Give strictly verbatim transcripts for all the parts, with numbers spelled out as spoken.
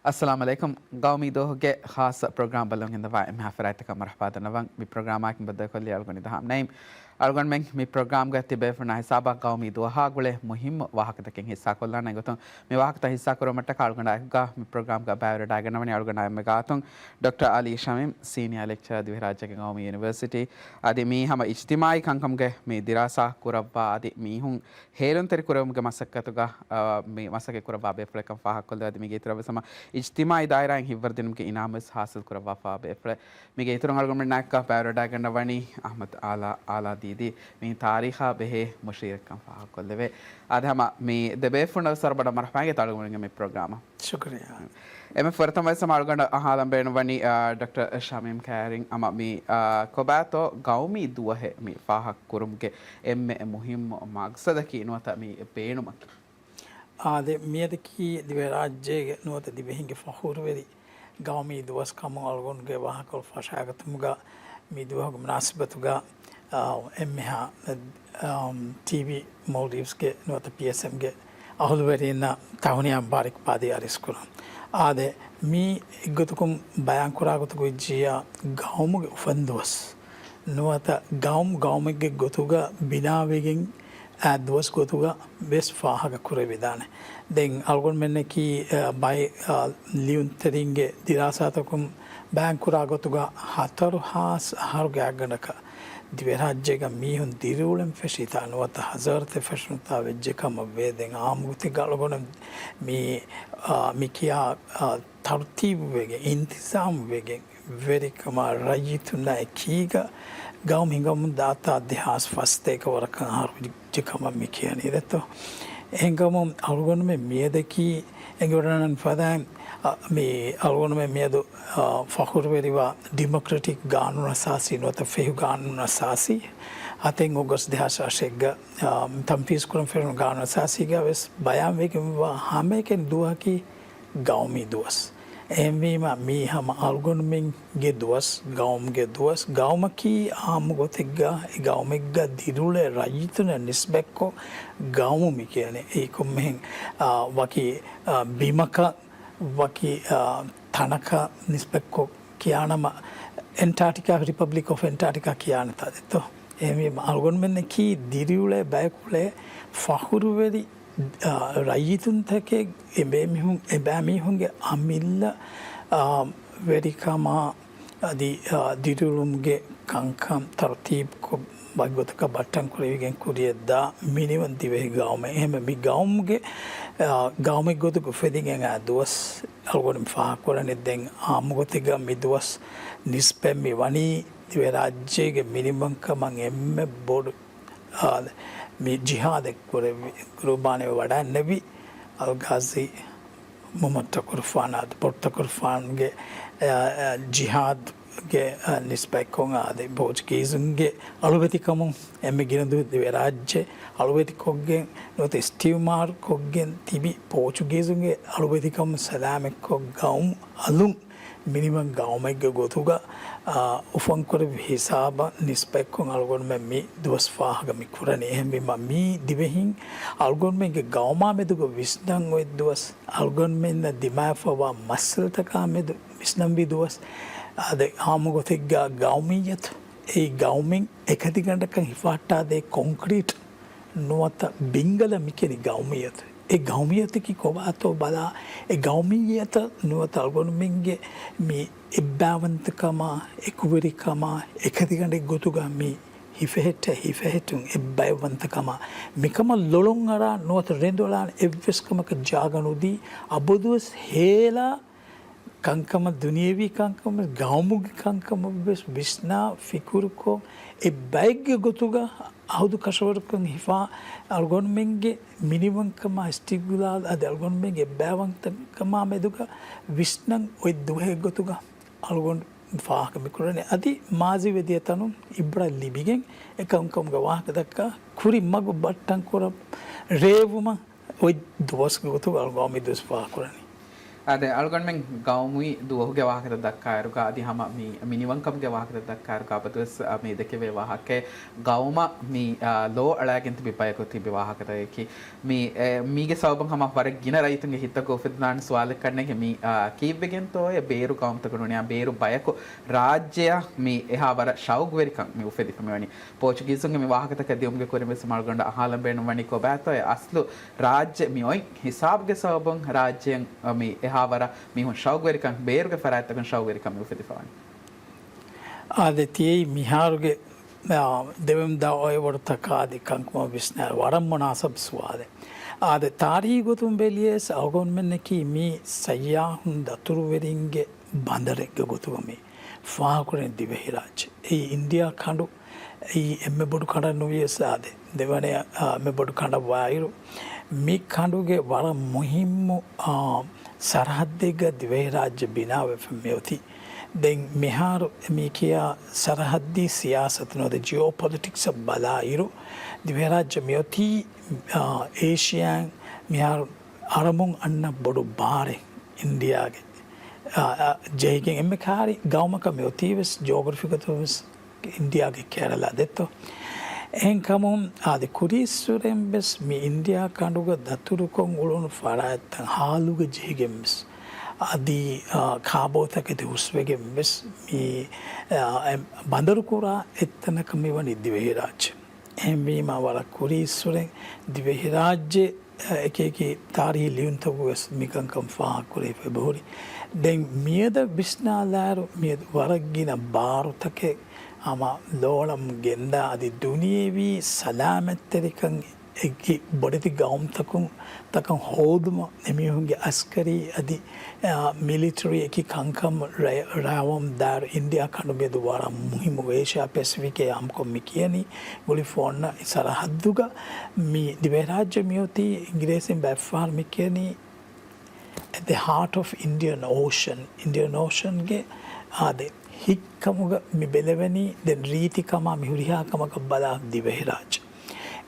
އައްސަލާމު ޢަލައިކުމް. ގައުމީ ދުވަހުގެ ޚާއްޞަ ޕްރޮގްރާމް ބައްލަވަން ގެންދަވާ އެންމެހާ ފަރާތްތަކަށް މަރުޙަބާ ދަންނަވަން. މި ޕްރޮގްރާމާއެކު ބައްދަލުކޮށްލީ އަޅުގަނޑު ނިދާ ހަމްނައީމް. އަޅުގަނޑުމެން މި ޕްރޮގްރާމްގަ ތިބޭފުޅުންނާ ހިސާބަށް ގައުމީ ދުވަހާ ގުޅޭ މުހިއްމު ވާހަކަތަކެއް ހިއްސާކޮށްލާނެ ގޮތުން، މި ވާހަކަތައް ހިއްސާކުރުމަށްޓަކާ އަޅުގަނޑާއެކުގަ މި ޕްރޮގްރާމްގަ ބައިވެރިވެވަޑައިގަންނަވަނީ އަޅުގަނޑާ އެންމެ ގާތުން ޑޮކްޓަރ އަލީ ޝަމީމް، ސީނިއާ ލެކްޗަރ ދިވެހިރާއްޖޭގެ ގައުމީ ޔުނިވަރސިޓީ. އަދި މީ ހަމަ އިޖްތިމާޢީ ކަންކަމުގެ މި ދިރާސާ ކުރައްވާ އަދި މީހުން ހޭލުންތެރިކުރެވުމުގެ މަސައްކަތުގަ، އާ، މި މަސައްކަތް ކުރައްވާ ބޭފުޅެއްކަން ފާހަގަކޮށްލެވޭ. އަދި މީގެ އިތުރަށް ވެސް ހަމަ އިޖްތިމާޢީ ދާއިރާއިން ހިތްވަރުދިނުމުގެ އިނާމު ވެސް ޙާޞިލް ކުރައްވާފަވާ ބޭފުޅެއް. މީގެ އިތުރުން އަޅުގަނޑުމެންނާއެކު ބައިވެރިވެވަޑައިގަންނަވަނީ އަޙްމަދު އާލާ، އާލާ ދީދީ. މީ ތާރީޚާ ބެހޭ މުޝީރެއްކަން ފާހަގަކޮށްލެވޭ. އާދެ ހަމަ މި ދެބޭފުޅުންނަށް ވެސް ވަރަށް ބޮޑަށް މަރުޙަބާ އިނގޭތޯ އަޅުގަނޑުމެންގެ މި ޕްރޮގްރާމަށް. ޝުކުރިއްޔާ. އެންމެ ފުރަތަމަ ވެސް ހަމަ އަޅުގަނޑަށް އަހާލަން ބޭނުންވަނީ، އާ، ޑޮކްޓަރ ޝަމީމް ކައިރިން ހަމަ މި، އާ، ކޮބާތޯ ގައުމީ ދުވަހެއް މި ފާހަގަ ކުރުމުގެ އެންމެ މުހިއްމު މަގްސަދަކީ ނުވަތަ މި ބޭނުމަކީ؟ އާދެ، މިއަދަކީ ދިވެހިރާއްޖޭގެ ނުވަތަ ދިވެހިންގެ ފަޚުރުވެރި ގައުމީ ދުވަސް ކަމުން އަޅުގަނޑުގެ ވާހަކަ ފަށާގަތުމުގަ މި ދުވަހުގެ މުނާސަބަތުގަ، އާ، އެންމެހާ، އާ، ޓީވީ މޯލްޑިވްސްގެ ނުވަތަ ޕީއެސްއެމްގެ އަހުލުވެރިންނަށް ތަހުނިޔާ މުބާރަކްބާދީ އަރިސްކުރަން. އާދެ، މީ އެއްގޮތަކުން ބަޔާންކުރާ ގޮތަކު ވެއްޖިއްޔާ ގައުމުގެ އުފަންދުވަސް ނުވަތަ ގައުމު ގައުމެއްގެ ގޮތުގަ ބިނާވެގެން އާ ދުވަސް ގޮތުގަ ވެސް ފާހަގަ ކުރެވިދާނެ. ދެން އަޅުގަނޑުމެންނަކީ، އާ، ބައެއް، އާ، ލިޔުންތެރިންގެ ދިރާސާތަކުން ބަޔާންކުރާ ގޮތުގަ ހަތަރު ހާސް އަހަރުގެ އަގަނޑަކަށް ދިވެހިރާއްޖޭގަ މީހުން ދިރިއުޅެން ފެށިތާ ނުވަތަ ހަޒާރަތެއް ފެށުނުތާ ވެއްޖެ ކަމަށް ވޭ. ދެން އާއްމުގޮތެއްގަ އަޅުގަނޑު މި، އާ، މި ކިޔާ، އާ، ތަރުތީބުވެގެން، އިންތިޒާމްވެގެން، ވެރިކަމާ ރައްޔިތުންނާ އެކީގަ ގައުމު ހިނގަމުން ދާތާ ދެހާސް ފަސް ތޭކަ ވަރަކަށް އަހަރު ވެއްޖެ ކަމަށް މި ކިޔަނީ ދެއްތޯ. އެހެންކަމުން އަޅުގަނޑުމެން މިއަދަކީ އެނގިވަޑަން ފަދައިން، އަ، މި އަޅުގަނޑުމެން މިއަދު، އަ، ފަޚުރުވެރިވާ ޑިމޮކްރެޓިކް ގާނޫނު އަސާސީ ނުވަތަ ފެހު ގާނޫނު އަސާސީ އަތެއް އޮގަސްޓް ދެހާސް އަށެއްގަ، އަ، ތަންފީޒް ކުރަން ފެނުނު ގާނޫނު އަސާސީގަ ވެސް ބަޔާންވެގެންވާ ހަމައެކަނި ދުވަހަކީ ގައުމީ ދުވަސް. އެހެންވީމަ، މީ ހަމަ އަޅުގަނޑުމެންގެ ދުވަސް، ގައުމުގެ ދުވަސް، ގައުމަކީ އާއްމު ގޮތެއްގަ، އެ ގައުމެއްގަ ދިރިއުޅޭ ރައްޔިތުންނަށް ނިސްބަތްކޮށް ގައުމު މި ކިޔަނީ. އެއީ ކޮންމެހެން، އާ، ވަކި، އާ، ބިމަކަށް، ވަކި، އާ، ތަނަކަށް ނިސްބަތްކޮށް ކިޔާނަމަ، އެންޓާޓިކާ، ރިޕަބްލިކް އޮފް އެންޓާޓިކާ ކިޔާނެތާ ދެއްތޯ. އެހެންވީމަ، އަޅުގަނޑުމެންނަކީ ދިރިއުޅޭ ބަޔަކު އުޅޭ ފަޚުރުވެރި އާ، ރައްޔިތުންތަކެއް އެބައިމީހުން، އެބައިމީހުންގެ އަމިއްލަ، އާ، ވެރިކަމާ އަދި، އާ، ދިރިއުޅުމުގެ ކަންކަން ތަރުތީބުކޮށް، ވަކިގޮތަކަށް ބައްޓަން ކުރެވިގެން ކުރިޔަށްދާ މިނިވަން ދިވެހި ގައުމެއް. އެހެންވެ، މި ގައުމުގެ، އާ، ގައުމެއް ގޮތުގަ އުފެދިގެން އާ ދުވަސް އަޅުގަނޑު ފާހަގަކުރަނީ. ދެން އާއްމުގޮތެއްގަ މި ދުވަސް ނިސްބަތް މި ވަނީ ދިވެހިރާއްޖޭގެ މިނިވަންކަމަށް އެންމެ ބޮޑު އާ، މި ޖިހާދެއް ކުރެއްވި، ގުރުބާނެ ވަޑައިންނެވި އަލްގާޒީ މުހައްމަދު ތަކުރުފާނާ، ބޮޑު ތަކުރުފާނުގެ، އާ، އާ، ޖިހާދުގެ، އާ، ނިސްބަތްކޮށް އާދެ، ޕޯޗުގީޒުންގެ އަޅުވެތިކަމުން އެންމެ ގިނަ ދުވަހު ދިވެހިރާއްޖެ އަޅުވެތިކޮށްގެން ނުވަތަ އިސްޓިއުމާރުކޮށްގެން ތިބި ޕޯޗުގީޒުންގެ އަޅުވެތިކަމުން ސަލާމަތްކޮށް ގައުމު އަލުން މިނިވަން ގައުމެއްގެ ގޮތުގަ، އާ، އުފަންކުރެއްވި ހިސާބަށް ނިސްބަތްކޮށް އަޅުގަނޑުމެން މި ދުވަސް ފާހަގަ މި ކުރަނީ. އެހެންވީމަ، މީ ދިވެހިން އަޅުގަނޑުމެންގެ ގައުމާ މެދުގަ ވިސްނަން އޮތް ދުވަސް، އަޅުގަނޑުމެންނަށް ދިމާވެފައިވާ މައްސަލަތަކާ މެދު ވިސްނަންވީ ދުވަސް. އާދެ، އާއްމު ގޮތެއްގަ ގައުމިއްޔަތު، އެއީ ގައުމެއް އެކަތިގަނޑަކަށް ހިފަހައްޓާދޭ ކޮންކްރީޓް ނުވަތަ ބިންގަލަށް މިކިޔަނީ ގައުމިއްޔަތު. އެ ގައުމިއްޔަތަކީ ކޮބާތޯ ބަލާ، އެ ގައުމިއްޔަތަށް ނުވަތަ އަޅުގަނޑުމެންގެ މި އެއްބައިވަންތަކަމާ، އެކުވެރިކަމާ، އެކަތިގަނޑެއް ގޮތުގަ މި ހިފެހެއްޓޭ ހިފެހެއްޓުން އެއްބައިވަންތަކަމާ، މިކަމަށް ލޮޅުން އަރާ ނުވަތަ ރެނދު އަޅާން އެއްވެސް ކަމަކަށް ޖާގަ ނުދީ، އަބަދުވެސް ހޭލާ ކަންކަމަށް، ދުނިޔެވީ ކަންކަމަށް، ގައުމުގެ ކަންކަމަށް ވެސް ވިސްނާ، ފިކުރުކޮށް، އެއްބައެއްގެ ގޮތުގަ އަހުދު ކަށަވަރުކަން ހިފާ، އަޅުގަނޑުމެންގެ މިނިވަންކަމާ، އިސްތިގްލާލް އަދި އަޅުގަނޑުމެންގެ އެއްބައިވަންތަކަމާ މެދުގަ ވިސްނަން އޮތް ދުވަހެއް ގޮތުގަ އަޅުގަނޑު ފާހަގަ މިކުރަނީ. އަދި މާޒީ ވެދިޔަ ތަނުން އިބްރަތް ލިބިގެން އެ ކަންކަމުގެ ވާހަކަ ދައްކާ ކުރި މަގު ބައްޓަން ކުރަން ރޭވުމަށް އޮތް ދުވަސްގެ ގޮތުގަ އަޅުގަނޑު މި ދުވަސް ފާހަގަކުރަނީ. އާދެ، އަޅުގަނޑުމެން ގައުމީ ދުވަހުގެ ވާހަކަތައް ދައްކާއިރުގަ އަދި ހަމަ މި މިނިވަންކަމުގެ ވާހަކަތައް ދައްކާއިރުގަ އަބަދުވެސް މި ދެކެވޭ ވާހަކައެއް ގައުމަށް މި ލޯ އަޅައިގެން ތިބި ބަޔަކު ތިބި ވާހަކަތަކަކީ. މި މީގެ ސަބަބުން ހަމަ ވަރަށް ގިނަ ރައްޔިތުންގެ ހިތްތަކުގަ އުފެދުނާނެ ސުވާލެއް ކަންނޭނގެ މި ކީއްވެގެންތޯއޭ ބޭރު ގައުމުތަކު ނޫނިއްޔާ ބޭރު ބަޔަކު ރާއްޖެއަށް މި އެހާ ވަރަށް ޝައުގުވެރިކަން މި އުފެދިފަ މިވަނީ. ޕޯޗުގީޒުންގެ މި ވާހަކަތަކަށް ދިއުމުގެ ކުރިން ވެސް އަޅުގަނޑަށް އަހާލަން ބޭނުންވަނީ ކޮބާތޯއޭ އަސްލު ރާއްޖެ މި އޮތް ހިސާބުގެ ސަބަބުން ރާއްޖެއަށް މި އެހާ ވަރަށް މީހުން ޝައުގުވެރިކަން، ބޭރުގެ ފަރާތްތަކުން ޝައުގުވެރިކަން މި އުފެދިފަވަނީ. އާދެ، ތިޔައީ މިހާރުގެ، އާ، ދެވެމް ދާ އޮއިވަރުތަކާ އަދި ކަންކަމަށް ވިސްނާ ވަރަށް މުނާސަބު ސުވާލެއް. އާދެ، ތާރީހީ ގޮތުން ބެލިޔަސް އަޅުގަނޑުމެންނަކީ މީ ސައްޔާހުން ދަތުރުވެރިންގެ ބަނދަރެއްގެ ގޮތުގަ މި ފާހަގަކުރަނީ ދިވެހިރާއްޖެ. އެއީ އިންޑިއާ ކަނޑު. އެއީ އެންމެ ބޮޑު ކަނޑަށް ނުވިޔަސް އާދެ، ދެވަނަ، އާ، އެންމެ ބޮޑު ކަނޑަށް ވާއިރު، މި ކަނޑުގެ ވަރަށް މުހިއްމު، އާ، ސަރަހައްދެއްގަ ދިވެހިރާއްޖެ ބިނާވެފަ މިއޮތީ. ދެން މިހާރު މި ކިޔާ ސަރަހައްދީ ސިޔާސަތު ނުވަތަ ޖިއޯޕޮލިޓިކްސް އަށް ބަލާއިރު، ދިވެހިރާއްޖެ މިއޮތީ، އާ، އޭޝިއާއިން މިހާރު އަރަމުން އަންނަ ބޮޑު ބާރެއް އިންޑިއާގެ، އާ، އާ، ޖެހިގެން އެންމެ ކާރި ގައުމަކަށް މި އޮތީވެސް ޖޯގްރަފީގަތުވެސް އިންޑިއާގެ ކެރަލާ ދެއްތޯ. އެހެންކަމުން އާދެ ކުރީއްސުރެން ވެސް މި އިންޑިއާ ކަނޑުގަ ދަތުރުކޮށް އުޅުނު ފަރާތްތައް ހާލުގަ ޖެހިގެން ވެސް އަދި، އާ، ކާބޯތަކެތި ހުސްވެގެން ވެސް މި، އާ، އެ ބަނދަރުކުރާ އެއްތަނަކަށް މިވަނީ ދިވެހިރާއްޖެ. އެހެންވީމަ ވަރަށް ކުރީއްސުރެން ދިވެހިރާއްޖެ އެކިއެކި ތާރީހީ ލިޔުންތަކުގަވެސް މިކަންކަން ފާހަގަކުރެވިފަ އެބަހުރި. ދެން މިއަދަށް ވިސްނާލާއިރު، މިއަދު ވަރަށް ގިނަ ބާރުތަކެއް ހަމަ ލޯޅަމުން ގެންދާ އަދި ދުނިޔެވީ ސަލާމަތްތެރިކަން އެއްގި ބޮޑެތި ގައުމުތަކުން ތަކަށް ހޯދުމަށް އެމީހުންގެ އަސްކަރީ އަދި، އާ، މިލިޓަރީ އެކި ކަންކަން ރަ-، ރަވަމުން ދާއިރު އިންޑިއާ ކަނޑު މިއަދު ވަރަށް މުހިއްމު އޭޝިއާ ޕެސިފިކޭ އާއްމުކޮށް މި ކިޔަނީ ގުޅިފަ އޮންނަ ސަރަހައްދުގަ މި ދިވެހިރާއްޖެ މިއޮތީ އިނގިރޭސިން ބައެއްފަހަރު މި ކިޔަނީ އެ ދެ ހާޓް އޮފް އިންޑިއަން އޯޝަން، އިންޑިއަން އޯޝަންގެ އާދެ ހިތްކަމުގަ މި ބެލެވެނީ. ދެން ރީތިކަމާ މި ހުރިހާ ކަމަކަށް ބަލާ ދިވެހިރާއްޖެ.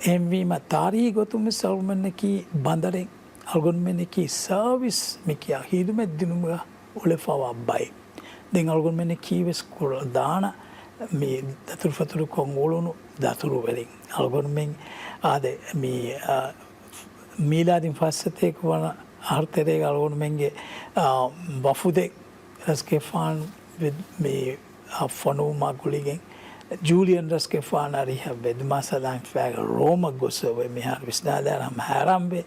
އެހެންވީމަ ތާރީހީ ގޮތުން ވެސް އަޅުގަނޑުމެންނަކީ ބަނދަރެއް، އަޅުގަނޑުމެންނަކީ ސާވިސް މިކިޔާ ހިދުމަތް ދިނުމުގަ އުޅެފަވާ ބައެއް. ދެން އަޅުގަނޑުމެންނަކީ ވެސް ކުޅަދާނަ މި ދަތުރުފަތުރުކޮށް އުޅުނު ދަތުރުވެރިން. އަޅުގަނޑުމެން އާދެ މި، އާ، މީލާދީން ފައްސަތޭކަ ވަނަ އަހަރު ތެރޭގަ އަޅުގަނޑުމެންގެ، އާ، ވަފުދެއް ރަސްގެފާން ވެ-، މި، އާ، ފޮނުވުމާ ގުޅިގެން ޖޫލިއަން ރަސްގެފާން އަރިހަށް ވެދުމާ ސަލާމް ފައިގަ ރޯމަށް ގޮސް އޮވެ މިހާރު ވިސްނާލާއިރު ހަމަ ހައިރާންވޭ.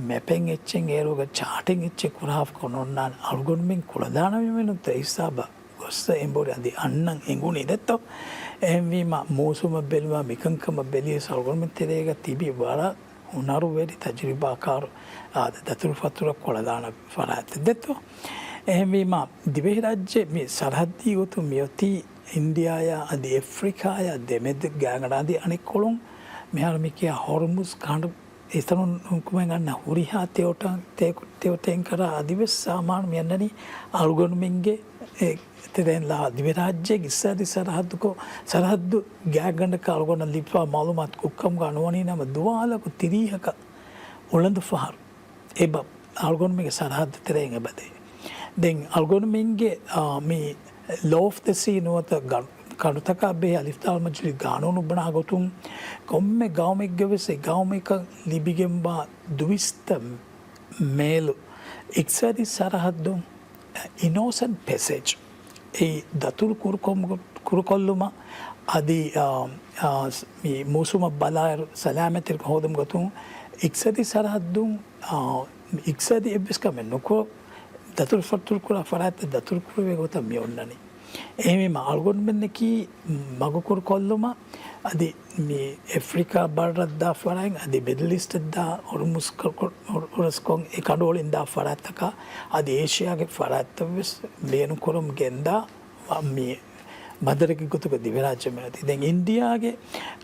މެޕެއް އެއްޗެއް އޭރުގަ ޗާޓެއް އެއްޗެއް ކުރާފަކޮ ނޯންނާނެ އަޅުގަނޑުމެން ކުޅަދާނަ މި މިނުންތަ ހިސާބަށް ގޮއްސަ އެނބުރި އަދި އަންނަން އެނގުނީ ދެއްތޯ. އެހެންވީމަ މޫސުމަށް ބެލުމާ މިކަންކަމަށް ބެލިޔަސް އަޅުގަނޑުމެން ތެރޭގަ ތިބި ވަރަށް ހުނަރުވެރި ތަޖުރިބާކާރު އާދެ ދަތުރުފަތުރަށް ކުޅަދާނަ ފަރާތެއް ދެއްތޯ. އެހެންވީމަ ދިވެހިރާއްޖެ މި ސަރަހައްދީ ގޮތުން މިއޮތީ އިންޑިއާޔާ އަދި އެފްރިކާޔާ ދެމެދު ގާތްގަނޑަށް އަދި އަނެއްކޮޅުން މިހާރު މިކިޔާ ހޮރުމުޒް ކަނޑު އެތަނުން ހުކުމެއް އަންނަ ހުރިހާ ތެޔޮ ޓަން-، ތެ-، ތެޔޮ ޓޭންކަރާ އަދިވެސް ސާމާނު މިއަންނަނީ އަޅުގަނޑުމެންގެ އެ ތެރެއިން ލާ ދިވެހިރާއްޖޭގެ އިސްއާދީ ސަރަހައްދުކޮށް، ސަރަހައްދު ގާތްގަނޑަކަށް އަޅުގަނޑަށް ލިބިފާ މައުލޫމާތު ކުއްކަމުގަ ނުވަނީ ނަމަ ދުވާލަކު ތިރީހަކަށް އުޅަނދު ފަހަރު އެބަ އަޅުގަނޑުމެންގެ ސަރަހައްދު ތެރެއިން އެބަދޭ. ދެން އަޅުގަނޑުމެންގެ، އާ، މި ލޯ އޮފް ދަ ސީ ނުވަތަ ގަ-، ކަނޑުތަކާ ބެހޭ އަލިފް ދާލް މަޖުހޫލީ ގާނޫނު ބުނާ ގޮތުން ކޮންމެ ގައުމެއްގަ ވެސް އެ ގައުމަކަށް ލިބިގެންވާ ދުވިސްތަ މޭލު އިޤްތިޞާދީ ސަރަހައްދުން އިނޯސެންޓް ޕެސޭޖް އެއީ ދަތުރު ކުރުކޮށް-، ކުރުކޮށްލުމަށް އަދި، އާ، އާ، މި މޫސުމަށް ބަލާއިރު ސަލާމަތްތެރިކަން ހޯދުމުގެ ގޮތުން އިޤްތިޞާދީ ސަރަހައްދުން، އާ، އިޤްތިޞާދީ އެއްވެސް ކަމެއް ނުކޮށް، ދަތުރުފަތުރުކުރާ ފަރާތްތައް ދަތުރުކުރެވޭ ގޮތަށް މި އޮންނަނީ. އެހެންވީމަ އަޅުގަނޑުމެންނަކީ މަގުކުރު ކޮށްލުމަށް އަދި މި އެފްރިކާ ބައްރަށްދާ ފަރާތް އަދި މިޑްލް އީސްޓަށްދާ ހޮރުމުޒް ކަ-، ކަ-، ހޮރު-، ހޮރުމުޒް ކޮން އެ ކަނޑުއޮޅިންދާ ފަރާތްތަކާ އަދި އޭޝިއާގެ ފަރާތްތައް ވެސް ބޭނުންކުރަމުން ގެންދާ މި ބަނދަރެއްގެ ގޮތުގަ ދިވެހިރާއްޖެ މިއޮތީ. ދެން އިންޑިއާގެ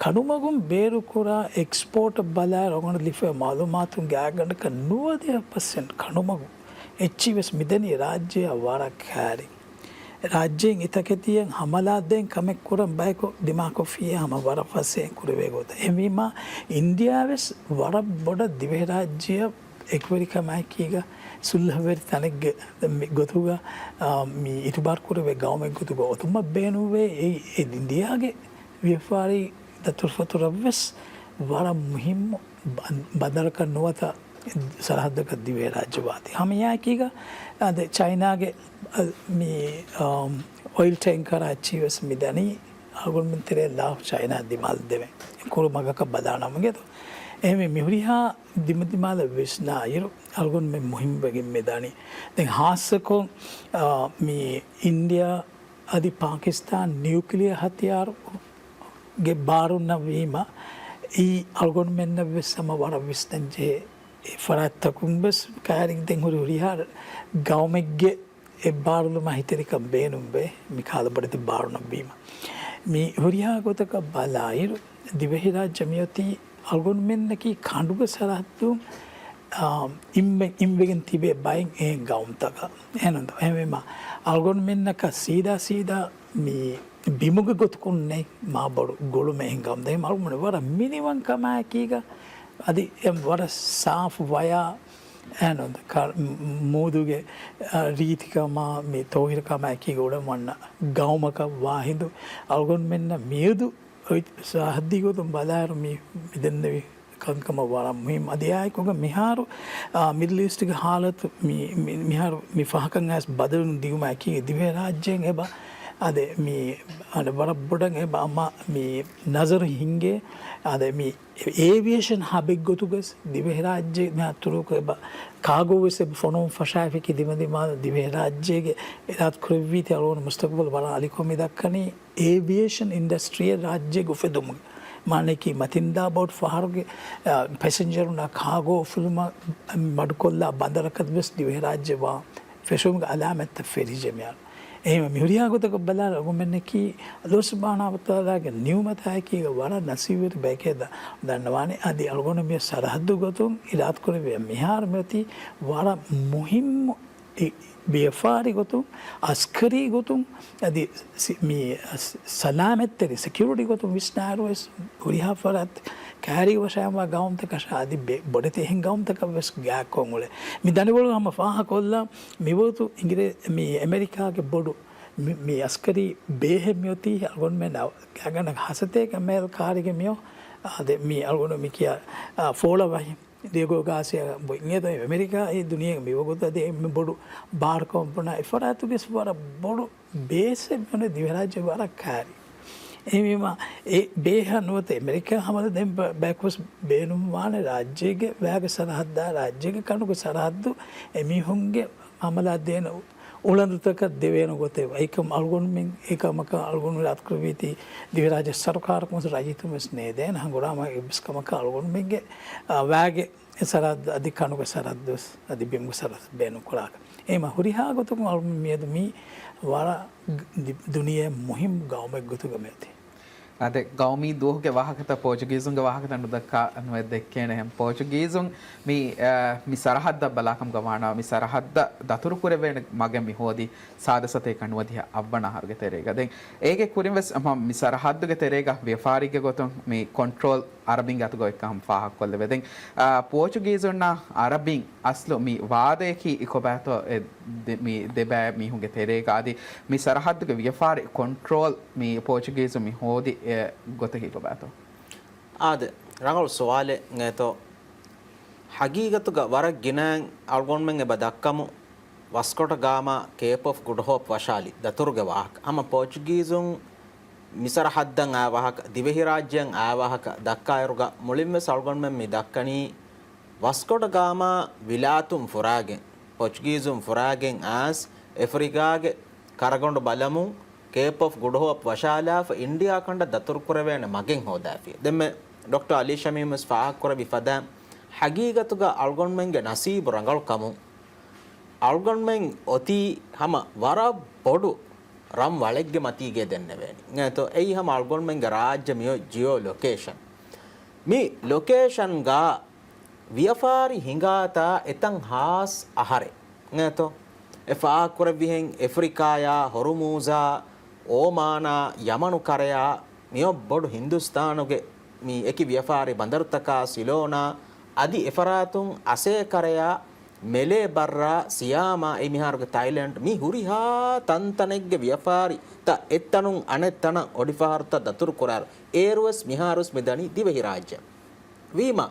ކަނޑުމަގުން ބޭރުކުރާ އެކްސްޕޯޓަށް ބަލާއިރު އަޅުގަނޑަށް ލިބިފައި މައުލޫމާތުން ގާތްގަނޑަކަށް ނުވަދިހަ ޕަސެންޓް ކަނޑުމަގު އެއްޗިހި ވެސް މިދަނީ ރާއްޖެއަށް ވަރަށް ކައިރި. ރާއްޖޭން އެތަކެތިއަށް ހަމަލާދޭން ކަމެއް ކުރަން ބަޔަކު ދިމާކޮށްފިއްޔާ ހަމަ ވަރަށް ފަސޭހައިން ކުރެވޭ ގޮތަށް. އެހެންވީމާ، އިންޑިއާ ވެސް ވަރަށް ބޮޑަށް ދިވެހިރާއްޖެއަށް އެކުވެރިކަމާއެކީގަ ސުލްހަވެރި ތަނެއްގެ ގޮތުގަ، އާ، މި އިތުބާރު ކުރެވޭ ގައުމެއް ގޮތުގަ އޮތުމަށް ބޭނުންވޭ. އެއީ އެ އިންޑިއާގެ ވިޔަފާރި ދަތުރުފަތުރަށްވެސް ވަރަށް މުހިއްމު ބަ-، ބަނދަރަކަށް ނުވަތަ ސަރަހައްދަކަށް ދިވެހިރާއްޖެ ވާތީ. ހަމައެއާއެކީގަ އަދި ޗައިނާގެ، އަ، މި، އަ، އޮއިލް ޓޭންކަރާ އެއްޗިހި ވެސް މިދަނީ އަޅުގަނޑުމެން ތެރޭ ލާ ޗައިނާ ދިމާލަށް ދެވޭ ކުރު މަގަކަށް ބަލާނަމުގެ. އެހެންވެ މިހުރިހާ ދިމަދިމާލަށް ވިސްނާއިރު، އަޅުގަނޑުމެން މުހިންމުވެގެން މިދާނީ. ދެން ހާއްސަކޮށް، އާ، މި އިންޑިއާ އަދި ޕާކިސްތާން ނިއުކްލިއާ ހަތިޔާރުގެ ބާރުންނަށް ވީމަ، އެއީ އަޅުގަނޑުމެންނަށް ވެސް ހަމަ ވަރަށް ވިސްނަންޖެހޭ އެ ފަރާތްތަކުން ވެސް ކައިރި ދެން ހުރި ހުރިހާ ގައުމެއްގެ އެއްބާރުލުމާ ހިތެރިކަން ބޭނުންވޭ، މި ކަހަލަ ބޮޑެތި ބާރުންނަށް ވީމަ. މި ހުރިހާ ގޮތަކަށް ބަލާއިރު، ދިވެހިރާއްޖެ މިއޮތީ އަޅުގަނޑުމެންނަކީ ކަނޑުގެ ސަރަހައްދުން، އާ، އިންވެ-، އިންވެގެން ތިބޭ ބައެއް އެހެން ގައުމުތަކަށް. އެހެންނުން އެހެންވީމަ، އަޅުގަނޑުމެންނަކަށް ސީދާ ސީދާ މި ބިމުގެ ގޮތަކުން ނެތް މާ ބޮޑު ގުޅުމެއް އެހެން ގައުމު. ދެން އަޅުގަނޑު ވަރަށް މިނިވަންކަމާއެކީގަ އަދި އެ ވަރަށް ސާފު ވަޔާ އެހެން ކަ-، މޫދުގެ، އަ، ރީތިކަމާ މި ތޯހިރުކަމާއެކީގަ އުޅެމުން ވަންނަ ގައުމަކަށް ވާހިނދު އަޅުގަނޑުމެންނަށް މިއަދު އޮތް ސަރަހައްދީ ގޮތުން ބަލާއިރު މި، މި ދެންނެވި ކަންކަމަށް ވަރަށް މުހިންމު. އަދި އާއެކުގަ މިހާރު، އާ، މިޑްލް އީސްޓްގެ ހާލަތު މި، މި، މިހާރު މި ފަހަކަށް އައިސް ބަދަލުން ދިއުމާއެކީ ދިވެހިރާއްޖޭން އެބަ، އަދެ މި، އަދެ ވަރަށް ބޮޑަށް އެބަ އަމާ މި ނަޒަރު ހިންގޭ، އަދެ މި އޭވިއޭޝަން ހަބެއްގޮތުގަސް ދިވެހިރާއްޖެ މިހާ ތުރުކު އެބަ ކާގޯ ވެސް އެބަ ފޮނުވަން ފަށާފިކި ދިމަދިމާ ދިވެހިރާއްޖޭގެ އިރާދަކުރެއްވީތީ އަޅުގަނޑު މުސްތަގުބަލް ވަރަށް އަލިކޮށް މި ދައްކަނީ އޭވިއޭޝަން އިންޑަސްޓްރީއެއް ރާއްޖޭގެ އުފެދުމުގެ މާނައަކީ މަތިންދާ ބޯޓް ފަހަރުގެ، އަ، ޕެސެންޖަރުންނާ ކާގޯ އުފުލުމަށް މަޑުކޮށްލާ ބަނދަރަކަށް ވެސް ދިވެހިރާއްޖެ ވާ ފެށުމުގެ އަލާމަތްތައް ފެށިއްޖެ މިހާރު. އެހެންވެ މިހުރިހާ ގޮތަކަށް ބަލާއިރު އަޅުގަނޑުމެންނަކީ ﷲ ސުބްޙާނަހޫ ވަތަޢާލާގެ ނިޢުމަތާއެކީގަ ވަރަށް ނަސީބުވެރި ބަޔެކޭ ދަ-، ދަންނަވާނެ. އަދި އަޅުގަނޑު މި ސަރަހައްދު ގޮތުން އިރާދަކުރެއްވިޔާ މިހާރު މިއޮތީ ވަރަށް މުހިއްމު އެ ވިޔަފާރި ގޮތުން، އަސްކަރީ ގޮތުން، އަދި ސި-، މި ސަ-، ސަލާމަތްތެރި ސެކިއުރިޓީ ގޮތުން ވިސްނާއިރު ވެސް ހުރިހާ ފަރާތް ކައިރީގަ ވަށާންވާ ގައުމުތަކަށާ އަދި ބެ-، ބޮޑެތި އެހެން ގައުމުތަކަށް ވެސް ގާތްކޮށް އުޅޭ. މި ދަނޑިވަޅު ހަމަ ފާހަގަކޮށްލާ މިވަގުތު އިނގިރޭ-، މި އެމެރިކާގެ ބޮޑު މި، މި އަސްކަރީ ބޭހެއް މިއޮތީ އަޅުގަނޑުމެން ގާތްގަނޑަކަށް ހަސަތޭކަ މޭލް ކާރިގެ މިއޮ-، އާދެ، މި އަޅުގަނޑު މި ކިޔާ، އާ، ފޯޅަ ވަހި ޑިއެގޯ ގާސިޔާ ބުންޏޭ އެމެރިކާ އެ ދުނިޔޭގެ މިވަގުތު އަދި އެންމެ ބޮޑު ބާރު ކަމަށް ބުނާ އެ ފަރާތުގެ ވަރަށް ބޮޑު ބޭސްއެއް މިއޮންނަ ދިވެހިރާއްޖެ ވަރަށް ކާރި. އެހެންވީމަ އެ ބޭހަށް ނުވަތަ އެމެރިކާ ހަމަލަ ދެން ބަ-، ބަޔަކުވެސް ބޭނުންވާނެ ރާއްޖޭގެ ވައިގެ ސަރަހައްދާ ރާއްޖޭގެ ކަނޑުގެ ސަރަހައްދު އެމީހުންގެ ހަމަލާ ދޭނެ އުޅަނދުތަކަށް ދެވޭނެ ގޮތެއް އެކަމް އަޅުގަނޑުމެން އެކަމަކަށް އަޅުގަނޑު އިރާދަކުރެއްވީތީ ދިވެހިރާއްޖެ ސަރުކާރަކުން ވެސް ރައްޔިތުން ވެސް ނޭދޭނެ ހަނގުރާމަ އެއްވެސް ކަމަކަށް އަޅުގަނޑުމެންގެ، އާ، ވައިގެ ސަރަހައްދު އަދި ކަނޑުގެ ސަރަހައްދު ވެސް އަދި ބިމުގެ ސަރަހައްދު ބޭނުން ކުރާކަށް. އެހެންވީމަ ހުރިހާ ގޮތަކުން އަޅުގަނޑު މިއަދު މީ ވަރަށް ދި-، ދުނިޔެ މުހިންމު ގައުމެއް ގޮތުގަ މިއޮތީ. އާދެ، ގައުމީ ދުވަހުގެ ވާހަކަތައް ޕޯޗުގީޒުންގެ ވާހަކަތައް ނުދައްކާ ނުވެ ދެއްކޭނެ. އެހެން ޕޯޗުގީޒުން މި، އަ، މި ސަރަހައްދަށް ބަލާކަމުގަ ވާނަމަ، މި ސަރަހައްދަށް ދަތުރުކުރެވޭނެ މަގެއް މި ހޯދީ ސާދަ ސަތޭކަ ނުވަދިހަ އަށްވަނަ އަހަރުގެ ތެރޭގަ. ދެން އޭގެ ކުރިން ވެސް ހަމަ މި ސަރަހައްދުގެ ތެރޭގަ ވިޔަފާރީގެ ގޮތުން މި ކޮންޓްރޯލް އަރަބިންގެ އަތުގަ އޮތްކަން ހަމަ ފާހަގަކޮށްލެވޭ. ދެން، އާ، ޕޯޗުގީޒުންނާ އަރަބިން އަސްލު މި ވާދަޔަކީ އެކޮބާތޯ އެ ދެ-، މި ދެބައި މީހުންގެ ތެރޭގަ އަދި މި ސަރަހައްދުގެ ވިޔަފާރި ކޮންޓްރޯލް މި ޕޯޗުގީޒުން މި ހޯދި އެ ގޮތަކީ ކޮބާތޯ؟ އާދެ، ރަނގަޅު ސުވާލެއް އިނގޭތޯ. ހަގީގަތުގަ ވަރަށް ގިނައިން އަޅުގަނޑުމެން އެބަ ދައްކަމު ވަސްކޮޓަ ގާމާ ކޭޕް އޮފް ގުޑް ހޯޕް ވަށާލި ދަތުރުގެ ވާހަކަ. ހަމަ ޕޯޗުގީޒުން މި ސަރަހައްދަށް އާ ވާހަކަ، ދިވެހިރާއްޖެއަށް އާ ވާހަކަ ދައްކާއިރުގަ މުޅިންވެސް އަޅުގަނޑުމެން މި ދައްކަނީ ވަސްކޮޓަ ގާމާ ވިލާތުން ފުރާގެން، ޕޯޗުގީޒުން ފުރާގެން އާސް އެފްރިކާގެ ކަރަގަނޑު ބަލަމުން ކޭޕް އޮފް ގުޑް ހޯޕް ވަށާލާފަ އިންޑިއާ ކަނޑަށް ދަތުރުކުރެވޭނެ މަގެއް ހޯދާފި. ދެންމެ ޑޮކްޓަރ އަލީ ޝަމީމް ވެސް ފާހަގަކުރެއްވި ފަދަ ހަގީގަތުގަ އަޅުގަނޑުމެންގެ ނަސީބު ރަނގަޅު ކަމުން އަޅުގަނޑުމެން އޮތީ ހަމަ ވަރަށް ބޮޑު ރަން ވަޅެއްގެ މަތީގެ ދެންނެވޭނީ. އެއީތޯ އެއީ ހަމަ އަޅުގަނޑުމެންގެ ރާއްޖެ މިއޮތް ޖިއޯ ލޮކޭޝަން. މި ލޮކޭޝަންގަ ވިޔަފާރި ހިނގާތާ އެތަން ހާސް އަހަރެއް. އެއީތޯ އެ ފާހަގަކުރެއްވިހެން އެފްރިކާޔާ ހޮރުމޫޒާ އޯމާނާ ޔަމަނު ކަރަޔާ މިއޮތް ބޮޑު ހިންދުސްތާނުގެ މި އެކި ވިޔަފާރި ބަނދަރުތަކާ ސިލޯނާ އަދި އެފަރާތުން އަސޭ ކަރަޔާ މެލޭ ބައްރާ، ސިޔާމާ، އެ މިހާރުގެ ތައިލެންޑް، މި ހުރިހާ ތަންތަނެއްގެ ވިޔަފާރިތައް އެއްތަނުން އަނެއްތަނަށް އޮޑިފަހަރުތައް ދަތުރު ކުރާރު، އޭރުވެސް މިހާރުވެސް މިދަނީ ދިވެހިރާއްޖެ. ވީމާ،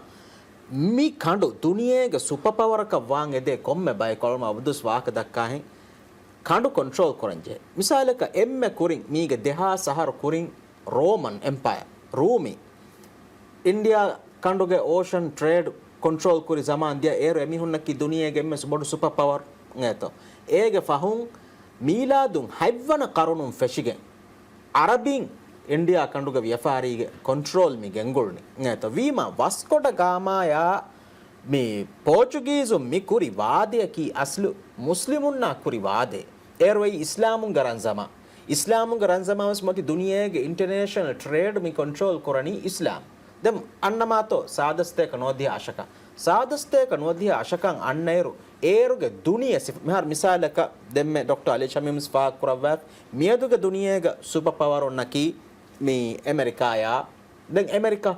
މި ކަނޑު ދުނިޔޭގެ ސުޕަ ޕަވަރަކަށް ވާން އެދޭ ކޮންމެ ބައެއް ކޮޅުމަށް އަބްދުސް ވާހަކަ ދައްކާހެން، ކަނޑު ކޮންޓްރޯލް ކުރަންޖެހޭ. މިސާލަކަށް، އެންމެ ކުރިން، މީގެ ދެހާސް އަހަރު ކުރިން، ރޯމަން އެމްޕަޔަރ، ރޫމީ، އިންޑިއާ ކަނޑުގެ އޯޝަން ޓްރޭޑް ކޮންޓްރޯލް ކުރި ޒަމާން ދިޔަ. އޭރު އެމީހުންނަކީ ދުނިޔޭގެ އެންމެ ބޮޑު ސުޕަ ޕަވަރ އޭތޯ. އޭގެ ފަހުން މީލާދުން ހަތްވަނަ ޤަރުނުން ފެށިގެން، އަރަބިން އިންޑިއާ ކަނޑުގެ ވިޔަފާރީގެ ކޮންޓްރޯލް މި ގެންގުޅުނީ އޭތޯ. ވީމާ، ވަސްކޮޑަ ގާމާޔާ މި ޕޯޗުގީޒުން މި ކުރި ވާދަޔަކީ އަސްލު މުސްލިމުންނާ ކުރި ވާދައެއް. އޭރު އެއީ އިސްލާމުންގެ ރަންޒަމާ. އިސްލާމުންގެ ރަންޒަމާ ވެސް މަތި ދުނިޔޭގެ އިންޓަރނޭޝަނަލް ޓްރޭޑް މި ކޮންޓްރޯލް ކުރަނީ އިސްލާމް. ދެން އަންނަމާތޯ ސާދަސްތޭކަ ނުވަދިހަ އަށަކަށް. ސާދަސްތޭކަ ނުވަދިހަ އަށަކަށް އަންނައިރު، އޭރުގެ ދުނިޔެ ސިފަ-، މިހާރު މިސާލަކަށް ދެންމެ ޑޮކްޓަރ އަލީ ޝަމީމް ފާހަގަކުރައްވާ، މިއަދުގެ ދުނިޔޭގަ ސުޕަ ޕަވަރުންނަކީ މި އެމެރިކާޔާ، ދެން އެމެރިކާ،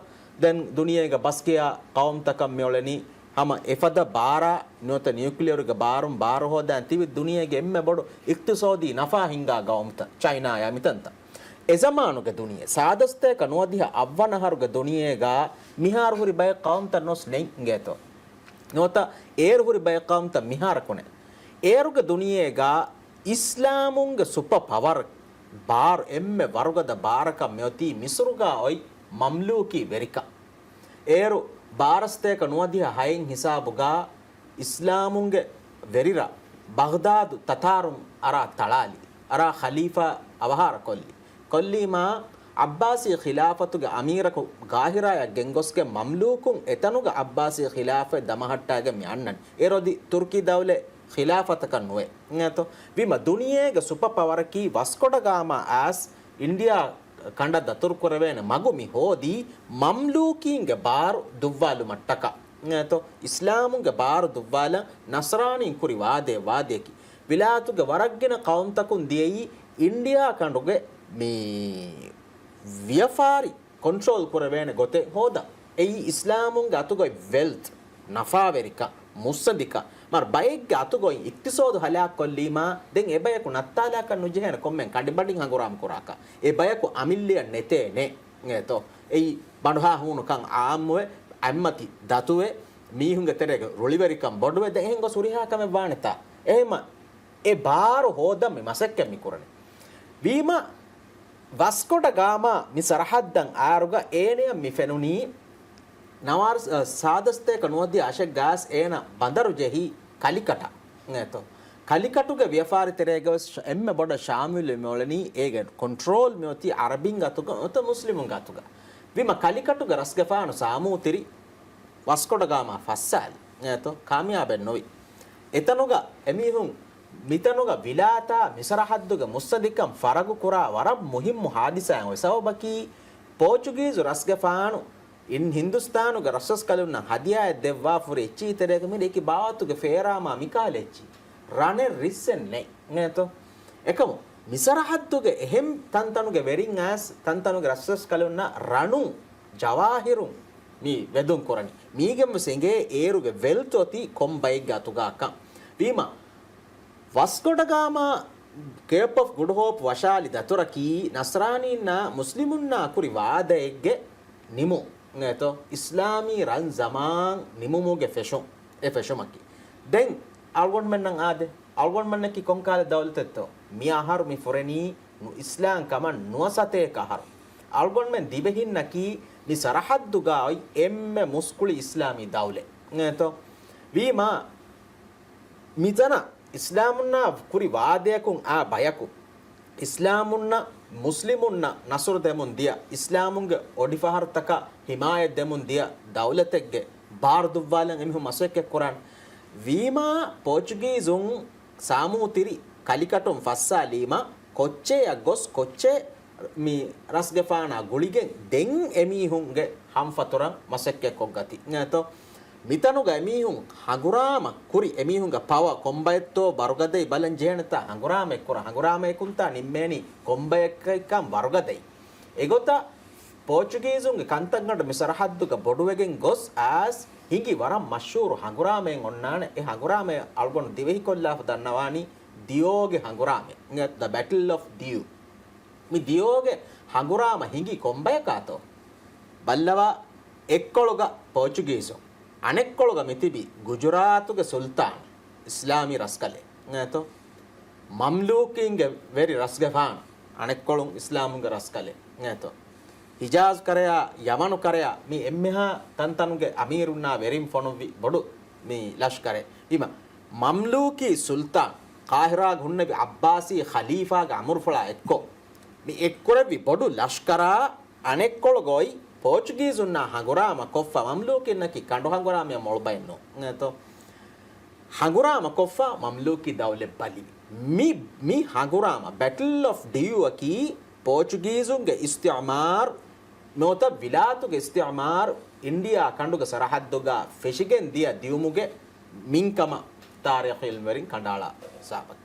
ދެން ދުނިޔޭގެ ބަސްގެޔާ ޤައުމުތަކަށް މިއުޅެނީ ހަމަ އެފަދަ ބާރާ ނުވަތަ ނިއުކްލިއަރުގެ ބާރުން ބާރު ހޯދާން ތިބި ދުނިޔޭގެ އެންމެ ބޮޑު އިޤްތިޞާދީ ނަފާ ހިންގާ ޤައުމުތައް ޗައިނާޔާ މިތަންތައް. އެޒަމާނުގެ ދުނިޔެ، ސާދަސްތޭކަ ނުވަދިހަ އަށްވަނަ އަހަރުގެ ދުނިޔޭގަ މިހާރު ހުރި ބައެއް ޤައުމުތައް ނޯސް ނެތް އިނގޭތޯ. ނުވަތަ އޭރު ހުރި ބައެއް ޤައުމުތައް މިހާރަކުނެ. އޭރުގެ ދުނިޔޭގަ އިސްލާމުންގެ ސުޕަ ޕަވަރ ބާރު އެންމެ ވަރުގަދަ ބާރަކަށް މިއޮތީ މިސުރުގަ އޮތް މަމްލޫކީ ވެރިކަން. އޭރު ބާރަސްތޭކަ ނުވަދިހަ ހައެއް ހިސާބުގަ އިސްލާމުންގެ ވެރިރަށް ބަޣްދާދު ތަތާރުން އަރާ ތަޅާލި، އަރާ ޚަލީފާ އަވަހާރަ ކޮށްލި. ކޮށްލީމާ، ޢައްބާސީ ޚިލާފަތުގެ އަމީރަކު ޤާހިރާޔަށް ގެންގޮސްގެން މަމްލޫކުން އެތަނުގަ ޢައްބާސީ ޚިލާފަތް ދަމަހައްޓާގެން މި އަންނަން. އޭރު އަދި ތުރުކީ ދައުލަތް ޚިލާފަތަކަށް ނުވޭ. އިނގޭތޯ؟ ވީމަ ދުނިޔޭގެ ސުޕަ ޕަވަރަކީ ވަސްކޮޑަ ގާމާ އާސް އިންޑިއާ ކަނޑަށް ދަތުރުކުރެވޭނެ މަގު މި ހޯދީ މަމްލޫކީންގެ ބާރު ދުއްވާލުމަށްޓަކާ. އިނގޭތޯ؟ އިސްލާމުންގެ ބާރު ދުއްވާލަން ނަސްރާނީން ކުރި ވާދައެއް ވާދަޔަކީ. ވިލާތުގެ ވަރަށްގިނަ ޤައުމުތަކުން ދިޔައީ އިންޑިއާ ކަނޑުގެ މި ވިޔަފާރި ކޮންޓްރޯލް ކުރެވޭނެ ގޮތެއް ހޯދަން. އެއީ އިސްލާމުންގެ އަތުގައި ވެލްތް، ނަފާވެރިކަން، މުއްސަނދިކަން، މަރު ބައެއްގެ އަތުގައި އިޤްތިޞާދު ހަލާކުކޮށްލީމާ، ދެން އެބަޔަކު ނައްތާލާކަށް ނުޖެހޭނެ ކޮންމެ ކަނޑިބަޑިން ހަނގުރާމަ ކުރާކަށް. އެ ބަޔަކު އަމިއްލައަށް ނެތޭނެ. އިނގޭތޯ؟ އެއީ ބަނޑުހާ ހޫނުކަން އާއްމުވެ، އަތްމަތި ދަތުވެ، މީހުންގެ ތެރޭގަ ރުޅިވެރިކަން ބޮޑުވެ، ދެން އެހެން ގޮސް ހުރިހާ ކަމެއް ވާނެތާ. އެހެންމަ އެ ބާރު ހޯދަން މި މަސައްކަތް މި ކުރަނީ. ވީމަ، ވަސްކޮޑަ ގާމާ މި ސަރަހައްދަށް އާރުގަ އޭނަޔަށް މި ފެނުނީ ނަވާރަ-، ސާދަސްތޭކަ ނުވަދިހަ އަށެއް ގާސް އޭނަ ބަނދަރު ޖެހީ ކަލިކަޓަށް. އިނގޭތޯ؟ ކަލިކަޓުގެ ވިޔަފާރި ތެރޭގަ ވެސް އެންމެ ބޮޑަށް ޝާމިލު މިއުޅެނީ އޭގެ ކޮންޓްރޯލް މިއޮތީ އަރަބިންގެ އަތުގަ ނުވަތަ މުސްލިމުންގެ އަތުގަ. ވީމަ ކަލިކަޓުގެ ރަސްގެފާނު ސާމޫތިރި ވަސްކޮޑަ ގާމާ ފައްސާލި. އިނގޭތޯ؟ ކާމިޔާބެއް ނުވި. އެތަނުގަ އެމީހުން މިތަނުގަ ވިލާތާ މިސަރަހައްދުގެ މުއްސަނދިކަން ފަރަގު ކުރާ ވަރަށް މުހިއްމު ހާދިސާއެއް އޮތް ސަބަބަކީ، ޕޯޗުގީޒު ރަސްގެފާނު އިން ހިންދުސްތާނުގެ ރަސްރަސްކަލުންނަށް ހަދިޔާއެއް ދެއްވާފަ ހުރި އެއްޗިހި ތެރޭގަ މިރޭ އެކި ބާވަތުގެ ފޭރާމާ މިކަހަލަ އެއްޗިހި. ރަނެއް ރިއްސެއް ނެތް. އިނގޭތޯ؟ އެކަމު މިސަރަހައްދުގެ އެހެން ތަންތަނުގެ ވެރިން އައިސް ތަންތަނުގެ ރަސްރަސްކަލުންނަށް ރަނުން، ޖަވާހިރުން މި ވެދުން ކުރަނީ. މީގެން ވެސް އެނގޭ އޭރުގެ ވެލްތު އޮތީ ކޮން ބައެއްގެ އަތުގާކަން. ވީމަ، ވަސްކޮޑަ ގާމާ ކޭޕް އޮފް ގުޑް ހޯޕް ވަށާލި ދަތުރަކީ ނަސްރާނީންނާ މުސްލިމުންނާ ކުރި ވާދައެއްގެ ނިމުން. އިނގޭތޯ؟ އިސްލާމީ ރަން ޒަމާން ނިމުމުގެ ފެށުން. އެ ފެށުމަކީ. ދެން އަޅުގަނޑުމެންނަށް އާދެ، އަޅުގަނޑުމެންނަކީ ކޮންކާލަ ދައުލަތެއްތޯ؟ މި އަހަރު މި ފުރެނީ ނު އިސްލާމް ކަމަށް ނުވަ ސަތޭކަ އަހަރު. އަޅުގަނޑުމެން ދިވެހިންނަކީ މި ސަރަހައްދުގަ އޮތް އެންމެ މުސްކުޅި އިސްލާމީ ދައުލަތް. އިނގޭތޯ؟ ވީމާ، މިތަނަށް އިސްލާމުންނާ ކުރި ވާދަޔަކުން އާ ބަޔަކު، އިސްލާމުންނަށް، މުސްލިމުންނަށް ނަސުރު ދެމުން ދިޔަ، އިސްލާމުންގެ އޮޑިފަހަރުތަކަށް ހިމާޔަތް ދެމުން ދިޔަ ދައުލަތެއްގެ ބާރު ދުއްވާލަން އެމީހުން މަސައްކަތް ކުރާން. ވީމާ، ޕޯޗުގީޒުން ސާމޫތިރި ކަލިކަޓުން ފައްސާލީމަ، ކޮއްޗެއަށް ގޮސް ކޮއްޗެއް މި ރަސްގެފާނާ ގުޅިގެން ދެން އެމީހުންގެ ހަންފަތުރަށް މަސައްކަތް ކޮށްގަތީ. އިނގޭތޯ؟ މިތަނުގަ އެމީހުން ހަނގުރާމަ ކުރި، އެމީހުންގެ ޕަވަ ކޮންބައެއްތޯ ބަރުގަދައި ބަލަން ޖެހޭނެތާ ހަނގުރާމައެއް ކުރަން. ހަނގުރާމައަކުންތާ ނިންމޭނީ ކޮންބަޔަކަށްކަން ވަރުގަދައި. އެގޮތަށް ޕޯޗުގީޒުންގެ ކަންތައްގަނޑު މި ސަރަހައްދުގަ ބޮޑުވެގެން ގޮސް އައިސް ހިނގި ވަރަށް މަޝްހޫރު ހަނގުރާމައެއް އޮންނާނެ. އެ ހަނގުރާމައެއް އަޅުގަނޑު ދިވެހިކޮށްލާފަ ދަންނަވާނީ ދިޔޯގެ ހަނގުރާމައެއް، ދަ ބެޓްލް އޮފް ދިޔޫ. މި ދިޔޯގެ ހަނގުރާމަ ހިނގި ކޮންބަޔަކާތޯ؟ ބައްލަވާ، އެއްކޮޅުގަ ޕޯޗުގީޒުން، އަނެއްކޮޅުގަ މިތިބި ގުޖުރާތުގެ ސުލްތާން، އިސްލާމީ ރަސްކަލެއް އޭތޯ؟ މަމްލޫކީންގެ ވެރި ރަސްގެފާނު، އަނެއްކޮޅުން އިސްލާމުންގެ ރަސްކަލެއް އޭތޯ؟ ހިޖާޒް ކަރަޔާ، ޔަމަނު ކަރަޔާ، މި އެންމެހާ ތަންތަނުގެ އަމީރުންނާ ވެރިން ފޮނުއްވި ބޮޑު މި ލަޝްކަރެއް. ވީމަ، މަމްލޫކީ ސުލްތާން، ޤާހިރާގަ ހުންނެވި އައްބާސީ ޚަލީފާގެ އަމުރުފުޅާ އެއްކޮށް، މި އެއްކުރެއްވި ބޮޑު ލަޝްކަރާ އަނެއްކޮޅުގައި ޕޯޗުގީޒުންނާ ހަނގުރާމަ ކޮށްފަ މަމްލޫކީންނަކީ ކަނޑު ހަނގުރާމަޔަށް މޮޅުބައެއް ނޫން. އެތޯ؟ ހަނގުރާމަ ކޮށްފަ މަމްލޫކީ ދައުލަތް ބަލިވި. މި، މި ހަނގުރާމަ، ބެޓްލް އޮފް ޑިޔޫ އަކީ ޕޯޗުގީޒުންގެ އިސްތިޢުމާރު ނުވަތަ ވިލާތުގެ އިސްތިޢުމާރު އިންޑިއާ ކަނޑުގެ ސަރަހައްދުގަ ފެށިގެން ދިޔަ ދިޔުމުގެ މިންކަމަށް ތާރީޚު ޢިލްމުވެރިން ކަނޑައަޅާ ހިސާބަކީ.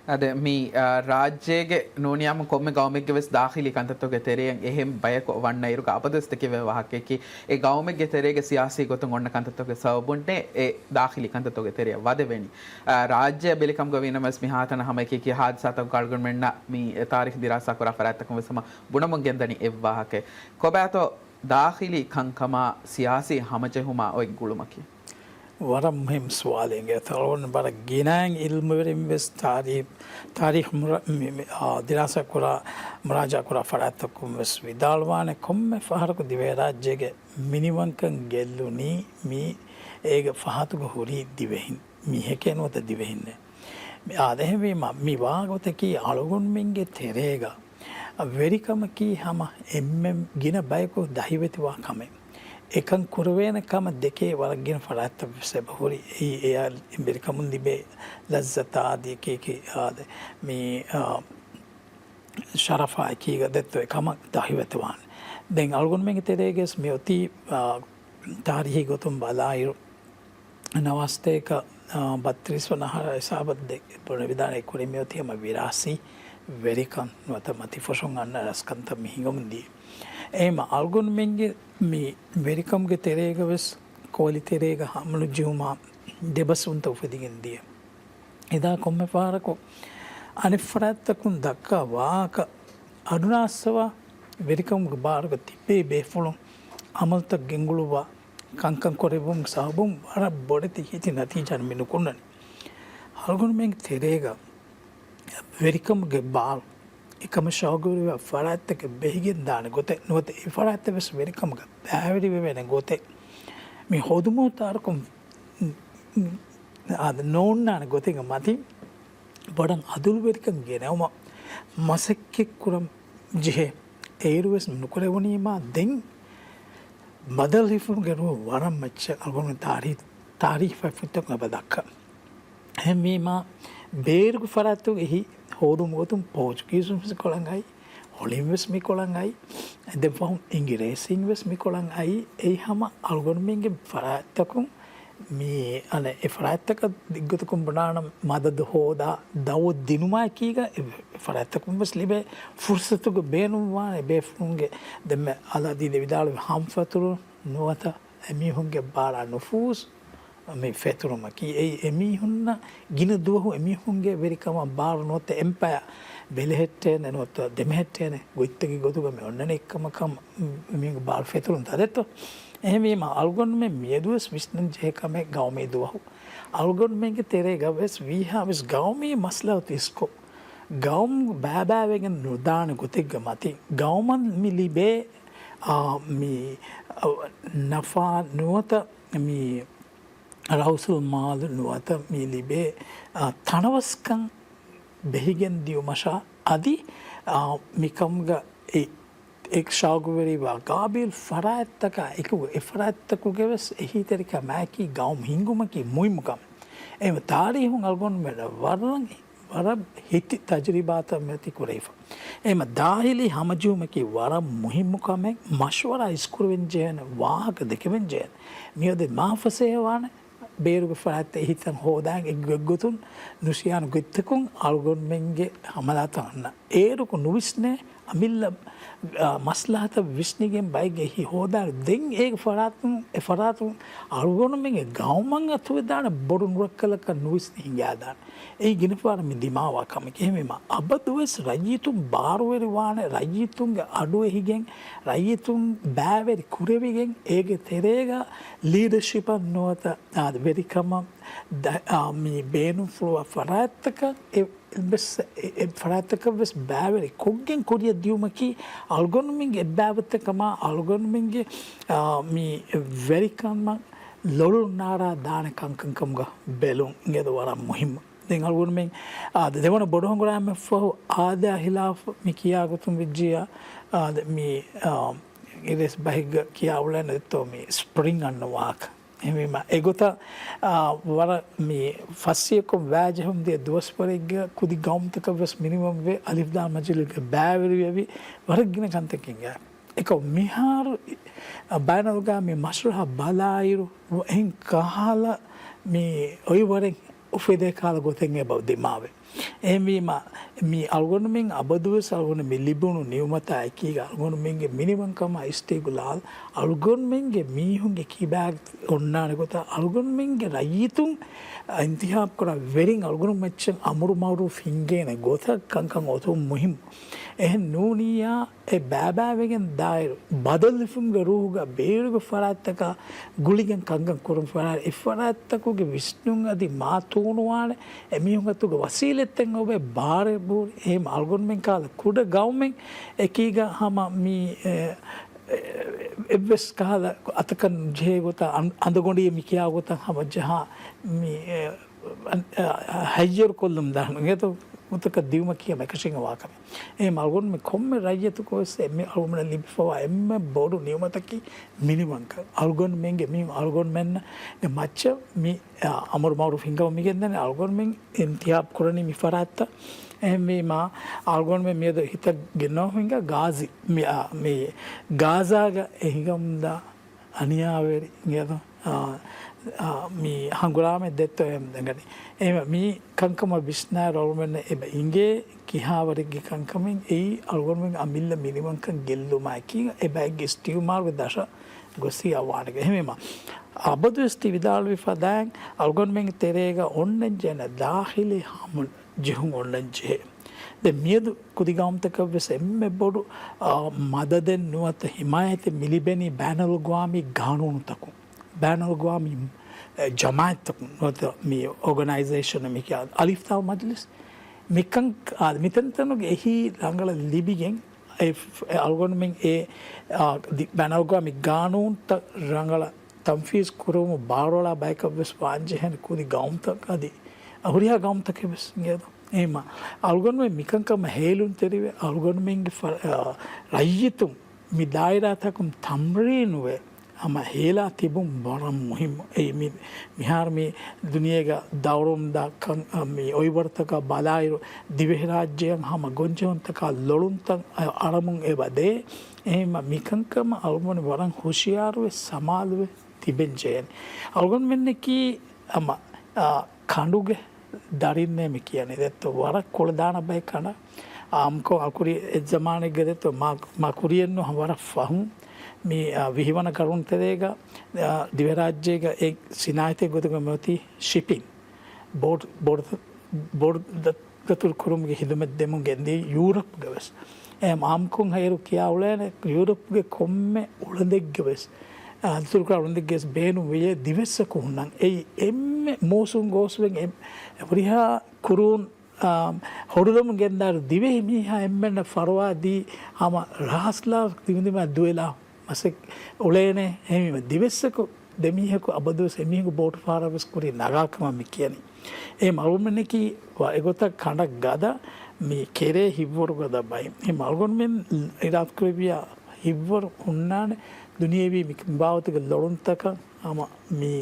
އާދެ، މި، އާ، ރާއްޖޭގެ ނޫނިޔާމު ކޮންމެ ގައުމެއްގެ ވެސް ދާޚިލީ ކަންތައްތަކުގެ ތެރެއަށް އެހެން ބަޔަކު ވަންނައިރުގަ އަބަދުވެސް ދެކެވޭ ވާހަކައަކީ، އެ ގައުމެއްގެ ތެރޭގެ ސިޔާސީ ގޮތުން އޮންނަ ކަންތައްތަކުގެ ސަބަބުންނޭ އެ ދާޚިލީ ކަންތައްތަކުގެ ތެރެއަށް ވަދެވޭނީ. އާ، ރާއްޖެއަށް ބެލިކަމުގަ ވީނަމަވެސް މިހާތަނަށް ހަމައެކީ ހާދިސާތަކުގަ އަޅުގަނޑުމެންނަށް މި ތާރީޚް ދިރާސާ ކުރާ ފަރާތްތަކުން ވެސް ހަމަ ބުނަމުން ގެންދަނީ އެއްވާހަކައެއް. ކޮބާތޯ ދާޚިލީ ކަންކަމާ ސިޔާސީ ހަމަޖެހުމާ އޮތް ގުޅުމަކީ؟ ވަރަށް މުހިއްމު ސުވާލެއް އިނގޭތޯ. އަޅުގަނޑު ވަރަށް ގިނައިން ޢިލްމުވެރިން ވެސް ތާރީ-، ތާރީޚް މުރަ-، މި-، މި-، އާ، ދިރާސާ ކުރާ، މުރާޖާ ކުރާ ފަރާތްތަކުން ވެސް ވިދާޅުވާނެ، ކޮންމެ ފަހަރަކު ދިވެހިރާއްޖޭގެ މިނިވަންކަން ގެއްލުނީ މި އޭގެ ފަހަތުގަ ހުރި ދިވެހިން. މީހެކޭ ނުވަތަ ދިވެހިންނޭ. މި އާދެ، އެހެންވީމަ، މި ވާގޮތަކީ އަޅުގަނޑުމެންގެ ތެރޭގަ ވެރިކަމަކީ ހަމަ އެންމެ ގިނަ ބަޔަކު ދަހިވެތިވާ ކަމެއް. އެކަން ކުރެވޭނެ ކަމަށް ދެކޭ ވަރަށް ގިނަ ފަރާތްތައް ވެސް އެބަ ހުރި. އެއީ އެއާ ވެރިކަމުން ލިބޭ ލައްޒަތާ އަދި އެކި އެކި އާދެ، މި، އާ، ޝަރަފާ އެކީގަ ދެއްތޯ އެ ކަމަށް ދަހިވެތިވާނެ. ދެން އަޅުގަނޑުމެންގެ ތެރޭގަސް މި އޮތީ، އާ، ތާރީހީ ގޮތުން ބަލާއިރު، ނަވާސްތޭކަ، އާ، ބައްތިރީސް ވަނަ އަހަރ ހިސާބަށް ދެ-، ބުނެވިދާނެ އެ ކުރިން މިއޮތީ ހަމަ ވިރާސީ ވެރިކަން ނުވަތަ މަތިފުށުން އަންނަ ރަސްކަންތައް މި ހިނގަމުން ދިޔަ. އެހެންމަ އަޅުގަނޑުމެންގެ މި ވެރިކަމުގެ ތެރޭގަ ވެސް ކޯލި ތެރޭގަ ހަމަނުޖެހުމާ ދެބަސްވުންތައް އުފެދިގެން ދިޔަ. އެދާ ކޮންމެ ފަހަރަކު އަނެއް ފަރާތްތަކުން ދައްކާ ވާހަކަ އަޑުނާއްސަވާ ވެރިކަމުގެ ބާރުގަ ތިބޭ ބޭފުޅުން އަމަލުތައް ގެންގުޅުއްވާ ކަންކަން ކުރެއްވުމުގެ ސަބަބުން ވަރަށް ބޮޑެތި ހިތި ނަތީޖާ މި ނުކުންނަނީ. އަޅުގަނޑުމެންގެ ތެރޭގަ ވެރިކަމުގެ ބާރު އެކަމަށް ޝައުގުވެރިވާ ފަރާތްތަކެއް ބެހިގެން ދާނެ ގޮތެއް ނުވަތަ އެ ފަރާތްތައް ވެސް ވެރިކަމުގަ ބައިވެރިވެވޭނެ ގޮތެއް މި ހޯދުމަށް ތާރަކުން އާދެ، ނޯންނާނެ ގޮތެއްގެ މަތިން ބޮޑަށް އަދުލުވެރިކަން ގެނައުމަށް މަސައްކަތްކުރަން ޖެހޭ. އޭރުވެސް ނުކުރެވުނީމާ ދެން ބަދަލު ހިފުމުގެ ރުހު ވަރަށް މައްޗަށް އަޅުގަނޑު ތާރީ-، ތާރީޚް ފޮތްތަކުން އެބަ ދައްކާ. އެހެންވީމާ، ބޭރުގެ ފަރާތުގައި ހޯދުމުގެ ގޮތުން ޕޯޗުގީޒުން ވެސް ކޮޅަށް އައި، ހޮޅިން ވެސް މި ކޮޅަށް އައި، ދެން ފަހުން އިނގިރޭސީން ވެސް މި ކޮޅަށް އައި، އެއީ ހަމަ އަޅުގަނޑުމެންގެ ފަރާތްތަކުން މި، އަނެއް، އެ ފަރާތްތަކަށް ދިގުތަކުން ބުނާނަމަ މަދަދު ހޯދާ ދައުވަތު ދިނުމާއެކީގަ އެ ފަރާތްތަކުން ވެސް ލިބޭ ފުރުސަތުގެ ބޭނުންވާނެ ބޭފުޅުންގެ ދެންމެ އަލަދީދެ ވިދާޅުވި ހަމަ ފެތުރު ނުވަތަ އެމީހުންގެ ބާރާ ނުފޫޒު މި ފެތުރުމަކީ، އެއީ އެމީހުންނަށް ގިނަ ދުވަހު އެމީހުންގެ ވެރިކަމަށް ބާރު ނުވަތަ އެމްޕަޔަ ބެލެހެއްޓޭނެ ނުވަތަ ދެމެހެއްޓޭނެ ގޮތްތަކެއް ގޮތުގަ މި އޮންނަނީ އެއްކަމަކަށް މީގެ ބާރު ފެތުރުން ތަދެއްތޯ؟ އެހެންވީމަ، އަޅުގަނޑުމެން މިއަދުވެސް ވިސްނަން ޖެހޭ ކަމެއް ގައުމީ ދުވަހު. އަޅުގަނޑުމެންގެ ތެރޭގަ ވެސް ވީހާވެސް ގައުމީ މަސްލަހަތު އިސްކޮށް، ގައުމު ބައިބައިވެގެން ނުދާނެ ގޮތެއްގެ މަތިން، ގައުމަށް މި ލިބޭ، އާ، މި، އަ، ނަފާ ނުވަތަ މި ރައުސުލް މާލު ނުވަތަ މި ލިބޭ، އާ، ތަނަވަސްކަން ބެހިގެން ދިޔުމަށާ އަދި، އާ، މިކަމުގަ އެ، އެ ޝައުގުވެރިވާ ގާބިލް ފަރާތްތަކާ އެކުގަ އެ ފަރާތްތަކުގެ ވެސް އެހީތެރިކަމާއެކީ ގައުމު ހިންގުމަކީ މުހިއްމު ކަމެއް. އެހެންވެ، ތާރީހުން އަޅުގަނޑުމެންނަށް ވަރަށް ވަރަށް ހިތި ތަޖުރިބާތައް މިއޮތީ ކުރެވިފަ. އެހެންމަ ދާޚިލީ ހަމަޖެހުމަކީ ވަރަށް މުހިއްމު ކަމެއް، މަޝްވަރާ އިސްކުރެވެން ޖެހޭނެ، ވާހަކަ ދެކެވެން ޖެހޭނެ. މިއަދު މާ ފަސޭހަވާނެ ބޭރުގެ ފަރާތްތައް އެހީތައް ހޯދާން އެއްގޮތްގޮތުން ނުށިޔާނު ގޮތްތަކުން އަޅުގަނޑުމެންގެ ހަމަލާތައް އަންނަ. އޭރުކު ނުވިސްނޭ އަމިއްލަ، އާ، މަސްލަހަތަށް ވިސްނިގެން ބައެއްގެ ހި ހޯދާނެ. ދެން އޭގެ ފަރާތުން، އެ ފަރާތުން އަޅުގަނޑުމެންގެ ގައުމަށް އަތުވެދާނެ ބޮޑު ނުރައްކަލަކަށް ނުވިސްނި ހިނގާދާނެ. އެއީ ގިނަ ފަހަރަށް މި ދިމާވާ ކަމެކޭ. އެހެންވީމަ، އަބަދުވެސް ރައްޔިތުން ބާރުވެރިވާނެ، ރައްޔިތުންގެ އަޑު އެހިގެން، ރައްޔިތުން ބައިވެރި ކުރެވިގެން، އޭގެ ތެރޭގަ ލީޑަޝިޕަށް ނުވަތަ، އާ، ވެރިކަމަށް ދަ-، އާ، މި ބޭނުންފުޅުވާ ފަރާތްތަކަށް އެ އެއްވެސް، އެ، އެ ފަރާތްތަކަށްވެސް ބައިވެރި ކޮށްގެން ކުރިއަށް ދިޔުމަކީ އަޅުގަނޑުމެންގެ އެއްބައިވަތެއް ކަމާ، އަޅުގަނޑުމެންގެ، އާ، މި ވެރިކަމަށް ލޮޅުން ނާރާ ދާނެ ކަންކަން ކަމުގަ ބެލުން އިނގޭދޯ ވަރަށް މުހިއްމު. ދެން އަޅުގަނޑުމެން، އާ، ދެ-، ދެވަނަ ބޮޑު ހަނގުރާމައަށްފަހު އާދަޔާ ހިލާފު މި ކިޔާ ގޮތުން ވެއްޖިއްޔާ، އާ، ދެ-، މި، އާ، އިރޭސް ބަހެއްގަ ކިޔާ އުޅޭނެ ދެއްތޯ މި ސްޕްރިން އަންނަ ވާހަކަ. އެހެންވީމަ، އެގޮތަށް، އާ، ވަރަށް މި ފަސްވަރު ވައިޖެހުން ދިޔަ ދުވަސްވަރެއްގަ ކުދި ގައުމުތަކަށްވެސް މިނިވަންވެ، އަލިފްލާމް މަޖިލީހުގެ ބައިވެރިވެވި ވަރަށް ގިނަ ކަންތަކެއް. އެކަމް މިހާރު، އަ، ބައިނަލްއަގްވާމީ މަޝްރަހަ ބަލާއިރު، އެހެން ކަހަލަ މި އޮތްވަރެއް އުފެދޭ ކަހަލަ ގޮތެއް އެބަ ދިމާވޭ. އެހެންވީމަ، މި އަޅުގަނޑުމެން އަބަދުވެސް އަޅުގަނޑު މި ލިބުނު ނިޢުމަތާ އެކީގަ އަޅުގަނޑުމެންގެ މިނިވަންކަމާ އިސްތިގްލާލް، އަޅުގަނޑުމެންގެ މީހުންގެ ކިބާގަ އޮންނާނެ ގޮތަށް، އަޅުގަނޑުމެންގެ ރައްޔިތުން އިންތިހާބު ކުރާ ވެރިން އަޅުގަނޑު މައްޗަށް އަމުރު މައުރޫފް ހިންގޭނެ ގޮތަށް ކަންކަން އޮތުން މުހިއްމު. އެހެން ނޫނިއްޔާ، އެ ބައިބައިވެގެން ދާއިރު، ބަދަލުވެފުމުގެ ރޫހުގަ ބޭރުގެ ފަރާތްތަކާ ގުޅިގެން ކަންކަން ކުރުން ފަރާތް، އެ ފަރާތްތަކުގެ ވިސްނުން އަދި މާ ތޫނުވާނެ، އެމީހުން އަތުގަ ވަސީލަތްތައް އޮވޭ، ބާރެއް ބޫރި، އެހެން އަޅުގަނޑުމެން ކަހަލަ ކުޑަ ގައުމެއް އެކީގަ ހަމަ މި، އެ، އެ، އެއްވެސް ކަހަލަ އަތަކަށް ނުޖެހޭ ގޮތަށް، އަން-، އަނދަގޮނޑިއެއް މި ކިޔާ ގޮތަށް ހަމަ ޖަހާ މި، އެ، އަން-، އަ، ހައްޔަރު ކޮށްލުން ދާން އެތޯ މުތަކަށް ދިއުމަކީ ހަމަ އެކަށީގެންވާ ކަމެއް. އެހެން އަޅުގަނޑުމެން ކޮންމެ ރައްޔިތަކުވެސް އެންމެ އަޅުގަނޑަށް ލިބިފަވާ އެންމެ ބޮޑު ނިޢުމަތަކީ މިނިވަންކަން. އަޅުގަނޑުމެންގެ މީހުން އަޅުގަނޑުމެންގެ މައްޗަށް މި، އަ، އަމުރު މައުރޫފް ހިންގަމުން މިގެންދަނީ އަޅުގަނޑުމެން އިންތިހާބު ކުރަނީ މި ފަރާތްތައް. އެހެންވީމާ، އަޅުގަނޑުމެން މިއަދު ހިތަށް ގެންނަވަން ހިނގާ ގާޒީ، މި، އާ، މި ގާޒާގަ އެ ހިނގަމުންދާ އަނިޔާވެރި އިނގޭތޯ، އާ، އާ، މި ހަނގުރާމަ ދެއްތޯ އެހެން ދެންގަނީ. އެހެން މި ކަންކަމަށް ވިސްނާއިރު އަޅުގަނޑުމެންނަށް އެބަ އިނގޭ ކިހާވަރެއްގެ ކަންކަމެއް އެއީ އަޅުގަނޑުމެން އަމިއްލަ މިނިވަންކަން ގެއްލުމާއެކީ އެބައެއްގެ އިސްތިޢުމާރުގެ ދަށަށް ގޮސް އަވާނެގެ. އެހެންވީމާ، އަބަދުވެސް ތި ވިދާޅުވި ފަދައިން އަޅުގަނޑުމެންގެ ތެރޭގަ އޮންނަންޖެހޭނެ ދާޚިލީ ހަމަ ޖެހުން އޮންނަންޖެހޭ. ދެން މިއަދު ކުދި ގައުމުތަކަށްވެސް އެންމެ ބޮޑު، އާ، މަދަދެއް ނުވަތަ ހިމާޔަތެއް މިލިބެނީ ބައިނަލްއަގްވާމީ ގާނޫނުތަކުން، ބައިނަލްއަގްވާމީ، އެ، ޖަމާއަތްތަކުން ނުވަތަ މި އޯގަނައިޒޭޝަން މި ކިޔާ އަލިފްލާމް މަޖިލިސް މިކަން، އާ، މިތަންތަނުގެ އެހީ ރަނގަޅަށް ލިބިގެން އެ، އެ އަޅުގަނޑުމެން އެ، އާ، ދި-، ބައިނަލްއަގްވާމީ ގާނޫނުތައް ރަނގަޅަށް ތަންފީޒް ކުރުމު ބާރުއަޅާ ބަޔަކަށްވެސް ވާންޖެހޭނެ ކުދި ގައުމުތައް އަދި ހުރިހާ ގައުމުތަކެއްވެސް އިނގޭތޯ. އެހެންމަ އަޅުގަނޑުމެން މިކަންކަމަށް ހޭލުންތެރިވެ، އަޅުގަނޑުމެންގެ ފަ-، އާ، ރައްޔިތުން މި ދާއިރާތަކުން ތަމްރީނުވެ، ހަމަ ހޭލާ ތިބުން ވަރަށް މުހިއްމު. އެއީ މި، މިހާރު މި ދުނިޔޭގަ ދައުރުވަމުންދާ ކަން، އާ، މި އޮތްވަރުތަކަށް ބަލާއިރު، ދިވެހިރާއްޖެއަށް ހަމަ ގޮންޖެހުންތަކާ ލޮޅުންތައް އަ-، އަޅަމުން އެބަ ދޭ. އެހެންމަ މިކަންކަމަށް އަޅުގަނޑު ވަރަށް ހުޝިޔާރުވެ ސަމާލުވެ ތިބެން ޖެހޭނެ. އަޅުގަނޑުމެންނަކީ ހަމަ، އާ، ކަނޑުގެ ދަރިންނޭ މި ކިޔަނީ. ދެއްތޯ ވަރަށް ކުޅަދާނަ ބައެއް ކަނޑަށް. އާ، އާންމުކޮށް އަކުރި އެއްޒަމާނެއްގަ ދެއްތޯ މާ، މާ ކުރިއެއްނު ހަމަ ވަރަށް ފަހުން މި، އާ، ވިހިވަނަ ގަރުންތެރޭގަ، އާ، ދިވެހިރާއްޖޭގަ އެ ސިނާއަތެއް ގޮތުގަ މިއޮތީ ޝިޕިން. ބޯޓް، ބޯޓް، ބޯޓް ދަ-، ދަތުރު ކުރުމުގެ ހިދުމަތް ދެމުން ގެންދިޔަ ޔޫރަޕްގަވެސް. އެ އާންމުކޮށް އޭރު ކިޔާ އުޅޭނެ ޔޫރަޕްގެ ކޮންމެ އުޅަނދެއްގަވެސް، އާ، ދަތުރުކުރާ އުޅަނދެއްގަވެސް ބޭނުންވެޔޭ ދިވެއްސަކު ހުންނަން. އެއީ އެންމެ މޫސުން ގޯސްވެގެން އެ-، އެ ހުރިހާ ކުރޫން، އާ، ހޮޑުލަމުން ގެންދާއިރު ދިވެހި މީހާ އެންމެންނަށް ފަރުވާ ދީ ހަމަ ރަހާސްލާ ދިމުދިމާ ދުވެލާ މަސެއް އުޅޭނެ. އެހެންވީމަ ދިވެއްސަކު ދެމީހަކު އަބަދުވެސް އެމީހަކު ބޯޓު ފަހަރަށްވެސް ކުރި ނަގާކަމަށް މި ކިޔަނީ. އެ އަޅުގަނޑުމެންނަކީ ވަ-، އެގޮތަށް ކަނޑަށް ގަދަ މި ކެރޭ ހިތްވަރު ގަދަ ބައި. އެ އަޅުގަނޑުމެން އިރާދަކުރެއްވިޔާ ހިތްވަރު ހުންނާނެ ދުނިޔެވީ މި ބާވަތުގެ ލޮޅުންތަކަށް ހަމަ މި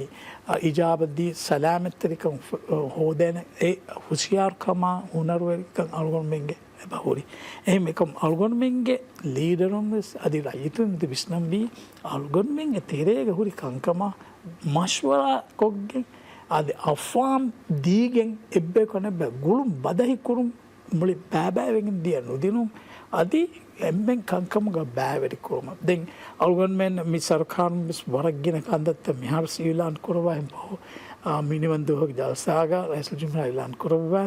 އިޖާބަ ދީ ސަލާމަތްތެރިކަން ފު-، ހޯދޭނެ އެ ހުޝިޔާރުކަމާ ހުނަރުވެރިކަން އަޅުގަނޑުމެންގެ އެބަ ހުރި. އެހެން އެކަމް އަޅުގަނޑުމެންގެ ލީޑަރުން ވެސް އަދި ރައްޔިތުން ވެސް ވިސްނަންވީ، އަޅުގަނޑުމެންގެ ތެރޭގަ ހުރި ކަންކަމަށް މަޝްވަރާ ކޮށްގެން، އަދި އަފާމް ދީގެން އެއްބަޔަކު އަނެއްބަޔަށް ގުޅުން ބަދަހި ކުރުން މުޅި ބައިބައިވެގެން ދިޔަ ނުދިނުން އަދި އެންމެން ކަންކަމުގަ ބައިވެރި ކުރުމަށް. ދެން އަޅުގަނޑުމެން މި ސަރުކާރުން ވެސް ވަރަށް ގިނަ ކަންތައްތައް މިހާރު އިއުލާން ކުރައްވާ އެއްބަހު، އާ، މިނިވަން ދުވަހުގެ ޖަލްސާގަ ރައީސުލްޖުމްހޫރިއްޔާ އިއުލާން ކުރައްވާ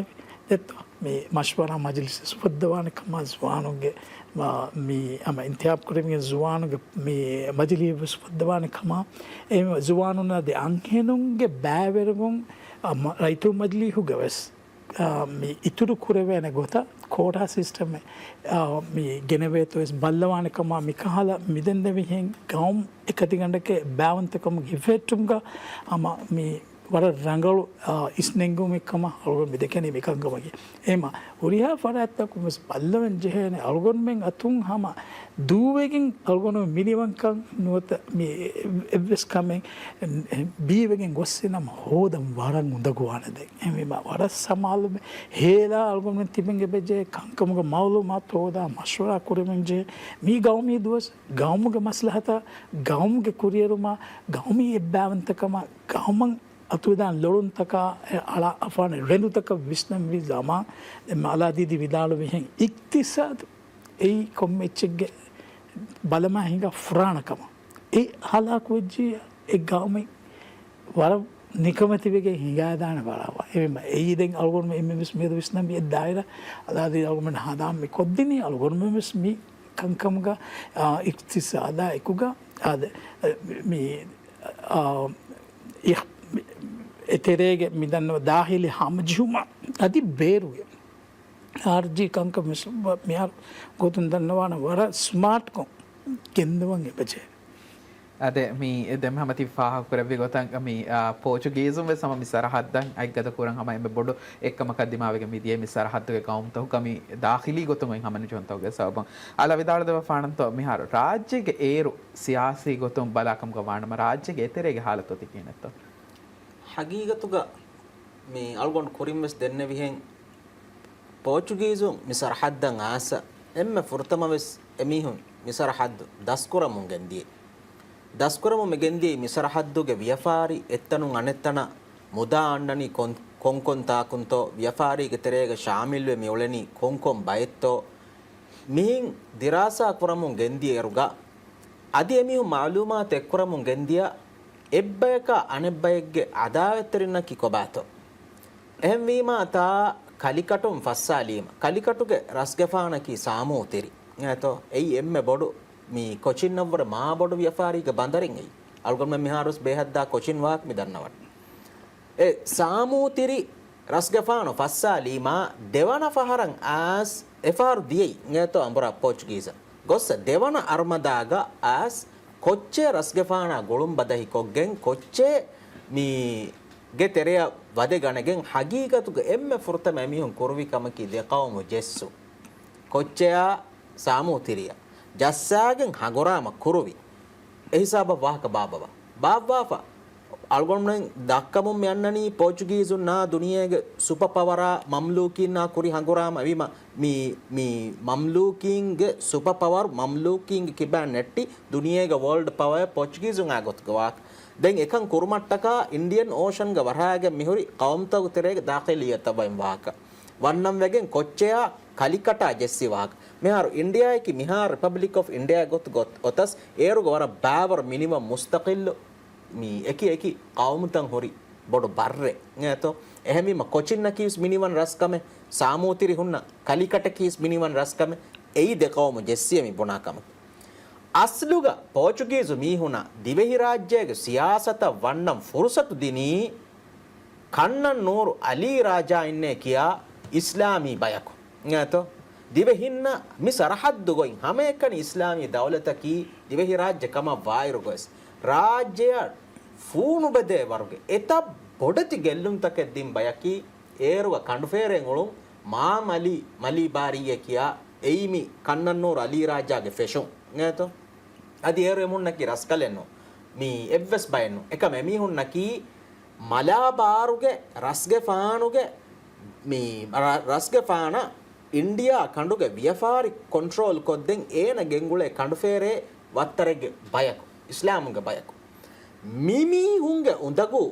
ދެއްތޯ؟ މި މަޝްވަރާ މަޖިލިސް އުފައްދަވާނެ ކަމާ، ޒުވާނުންގެ މަ-، މި ހަމަ އިންތިހާބް ކުރެވިގެން ޒުވާނުންގެ މި މަޖިލީހެއް ވެސް އުފައްދަވާނެ ކަމާ، އެ ޒުވާނުން އަދި އަންހެނުންގެ ބައިވެރިވުން، އަ، މަ-، ރައްޔިތުން މަޖިލީހުގަ ވެސް އާ، މި އިތުރު ކުރެވޭނެ ގޮތަށް ކޯޓާ ސިސްޓަމެއް، އާ، މި ގެނެވޭތޯ ވެސް ބައްލަވާނެ ކަމާ، މިކަހަލަ މިދެންނެވިހެން ގައުމު އެކަތިގަނޑެކޭ ބާވަންތަކަމުގެ ހިފެހެއްޓުމުގަ ހަމަ މި ވަރަށް ރަނގަޅު، އާ، އިސްނެންގުމެއް ކަމަށް އަޅުގަނޑު މި ދެކެނީ މިކަންކަމަކީ. އެހެމަ ހުރިހާ ފަރާތްތަކުން ވެސް ބައްލަވަން ޖެހޭނެ އަޅުގަނޑުމެން އަތުން ހަމަ ދޫވެގެން އަޅުގަނޑު މިނިވަންކަން ނުވަތަ މި އެއްވެސް ކަމެއް ބީވެގެން ގޮއްސިނަމަ ހޯދަން ވަރަށް އުނދަގޫވާނެ ދެން. އެހެންވީމަ ވަރަށް ސަމާލު ހޭލާ އަޅުގަނޑުމެން ތިބެން އެބަޖެހޭ ކަންކަމުގެ މައުލޫމާތު ހޯދާ މަޝްވަރާ ކުރެވެން ޖެހޭ. މީ ގައުމީ ދުވަސް، ގައުމުގެ މަސްލަހަތާ، ގައުމުގެ ކުރިއެރުމާ، ގައުމީ އެއްބާވަންތަކަމާ، ގައުމަށް އަތުވެދާނެ ލޮޅުންތަކާ އަޅާފާނެ ރެނދުތަކަށް ވިސްނަންވީ ޒަމާން. އެ މާލާ ދީދީ ވިދާޅުވިހެން އިޤްތިޞާދު އެއީ ކޮންމެ އެއްޗެއްގެ ބަލަމާ ހިނގާ ފުރާނަ ކަމަށް. އެ ހަލާކުވެއްޖިއްޔާ އެ ގައުމެއް ވަރަށް ނިކަމެތިވެގެން ހިނގާދާނެ ވަރަށް ވަ. އެހެންވީމަ އެއީ ދެން އަޅުގަނޑު އެންމެ ވެސް މިއަދު ވިސްނަންވީ އެ ދާއިރާ އަލާދީ އަޅުގަނޑު ހަނދާން މި ކޮށްދިނީ އަޅުގަނޑުމެން ވެސް މި ކަންކަމުގަ، އާ، އިޤްތިޞާދާ އެކުގަ އާދެ، މި، އާ، އިހް-، އެތެރޭގެ މި ދަންނަވަ ދާޚިލީ ހަމަޖެހުމާ އަދި ބޭރުގެ އާރްޖީ ކަންކަން ވެސް މިހާރު ގޮތުން ދަންނަވާނަ ވަރަށް ސްމާޓްކޮށް ގެންދަވަން އެބަޖެހޭ. އާދެ، މި ދެން ހަމަ ތި ފާހަގަކުރެއްވި ގޮތަށް މި، އާ، ޕޯޗުގީޒުން ވެސް ހަމަ މި ސަރަހައްދަށް އަތްގަދަ ކުރަން ހަމަ އެންމެ ބޮޑު އެއްކަމަކަށް ދިމާވެގެން މިދިޔަ މި ސަރަހައްދުގެ ގައުމުތަކުގަ މި ދާޚިލީ ގޮތުން އޮތް ހަމަ ނުޖެހުންތަކުގެ ސަބަބުން. އަލާ ވިދާޅުވެދެއްވާފާނަންތޯ މިހާރު ރާއްޖޭގެ އޭރު ސިޔާސީ ގޮތުން ބަލާކަމުގަ ވާނަމަ ރާއްޖޭގެ އެތެރޭގެ ހާލަތު ތި ކިހިނެއްތޯ؟ ހަގީގަތުގަ މި އަޅުގަނޑު ކުރިން ވެސް ދެންނެވިހެން، ޕޯޗުގީޒުން މި ސަރަހައްދަށް އާސަ އެންމެ ފުރަތަމަ ވެސް އެމީހުން މި ސަރަހައްދު ދަސްކުރަމުން ގެންދިޔަ. ދަސްކުރަމުން މި ގެންދިޔަ މި ސަރަހައްދުގެ ވިޔަފާރި އެއްތަނުން އަނެއްތަނަށް މުދާ އަންނަނީ ކޮން، ކޮންކޮން ތާކުންތޯ، ވިޔަފާރީގެ ތެރޭގަ ޝާމިލްވެ މި އުޅެނީ ކޮންކޮން ބައެއްތޯ، މިހިން ދިރާސާ ކުރަމުން ގެންދިޔައިރުގަ، އަދި އެމީހުން މައުލޫމާތު އެއްކުރަމުން ގެންދިޔަ އެއްބަޔަކާ އަނެއްބައެއްގެ އަދާވަތްތެރިންނަކީ ކޮބާތޯ؟ އެހެންވީމާ ތާ ކަލިކަޓުން ފައްސާލީމަ، ކަލިކަޓުގެ ރަސްގެފާނަކީ ސާމޫ ތިރި. އެހެންތޯ؟ އެއީ އެންމެ ބޮޑު މި ކޮޗިންއަށްވުރެ މާ ބޮޑު ވިޔަފާރީގެ ބަނދަރެއް އެއީ. އަޅުގަނޑުމެން މިހާރުވެސް ބޭހައްދާ ކޮޗިން ވާހަކަ މި ދަންނަވަން. އެ ސާމޫ ތިރި ރަސްގެފާނު ފައްސާލީމާ ދެވަނަ ފަހަރަށް އައިސް އެފަހަރު ދިޔައީ އެނގޭތޯ އަނބުރާ ޕޯޗުގީޒަށް. ގޮއްސަ ދެވަނަ އަރުމަދާގަ އައިސް ކޮއްޗޭ ރަސްގެފާނާ ގުޅުން ބަދަހި ކޮށްގެން ކޮއްޗޭ މީގެ ތެރެއަށް ވަދެ ގަނެގެން ހަގީގަތުގަ އެންމެ ފުރަތަމަ އެމީހުން ކުރުވި ކަމަކީ ދެ ޤައުމު ޖެއްސު. ކޮއްޗެއާ ސާމޫ ތިރިއަށް ޖައްސާގެން ހަނގުރާމަ ކުރުވި. އެ ހިސާބަށް ވާހަކަ ބާއްވަވާ. ބާއްވާފަ އަޅުގަނޑުމެން ދައްކަމުން މި އަންނަނީ ޕޯޗުގީޒުންނާ ދުނިޔޭގެ ސުޕަ ޕަވަރާ މަމްލޫކީންނާ ކުރި ހަނގުރާމަ ވީމަ، މި، މި މަމްލޫކީންގެ ސުޕަ ޕަވަރު މަމްލޫކީންގެ ކިބައިން ނެއްޓި ދުނިޔޭގެ ވޯލްޑް ޕަވަރ ޕޯޗުގީޒުން އާ ގޮތުގެ ވާހަކަ. ދެން އެކަން ކުރުމަށްޓަކާ އިންޑިއަން އޯޝަންގަ ވަރާގެން މިހުރި ޤައުމުތަކު ތެރޭގެ ދާޚިލިއްޔަތަށް ވައިން ވާހަކަ. ވަންނަން ވެގެން ކޮއްޗެއާ ކަލިކަޓާ ޖެއްސި ވާހަކަ. މިހާރު އިންޑިއާއަކީ މިހާރު ރިޕަބްލިކް އޮފް އިންޑިއާ ގޮތު ގޮތް އޮތަސް އޭރުގަ ވަރަށް ބާވަރު މިނިވަން މުސްތަޤިއްލު މި އެކި އެކި ޤައުމުތައް ހުރި ބޮޑު ބައްރެއް އެތޯ. އެހެންވީމަ ކޮޗިންނަކީވެސް މިނިވަން ރަސްކަމެއް، ސާމޫތިރި ހުންނަ ކަލިކަޓަކީވެސް މިނިވަން ރަސްކަމެއް، އެއީ ދެ ޤައުމު ޖެއްސިޔަ މި ބުނާ ކަމަކީ. އަސްލުގަ ޕޯޗުގީޒު މީހުނަށް ދިވެހިރާއްޖޭގެ ސިޔާސަތަށް ވަންނަން ފުރުސަތު ދިނީ ކަންނަން ނޫރު އަލީ ރާޖާއިންނޭ ކިޔާ އިސްލާމީ ބަޔަކު އެތޯ. ދިވެހިންނަށް މި ސަރަހައްދު ގޮތް ހަމައެކަނި އިސްލާމީ ދައުލަތަކީ ދިވެހިރާއްޖެ ކަމަށް ވާއިރު ގޮސް، ރާއްޖެއަށް ފޫނުބެދޭ ވަރުގެ އެތައް ބޮޑެތި ގެއްލުންތަކެއް ދިން ބަޔަކީ އޭރުގަ ކަނޑުފޭރޭން އުޅުން މާ މަލީ، މަލީ ބާރީއޭ ކިޔާ އެއީ މި ކަންނަން ނޫރު އަލީ ރާޖާގެ ފެށުން އެތޯ. އަދި އޭރު އެމުންނަކީ ރަސްކަލެއްނު، މި އެއްވެސް ބައެއްނު. އެކަމް އެމީހުންނަކީ މަލާބާރުގެ ރަސްގެފާނުގެ މި ރަ-، ރަސްގެފާނަށް އިންޑިއާ ކަނޑުގެ ވިޔަފާރި ކޮންޓްރޯލް ކޮށްދޭން އޭނަ ގެންގުޅޭ ކަނޑުފޭރޭ ވައްތަރެއްގެ ބަޔަކު، އިސްލާމުގެ ބަޔަކު. މި މީހުންގެ އުނދަގޫ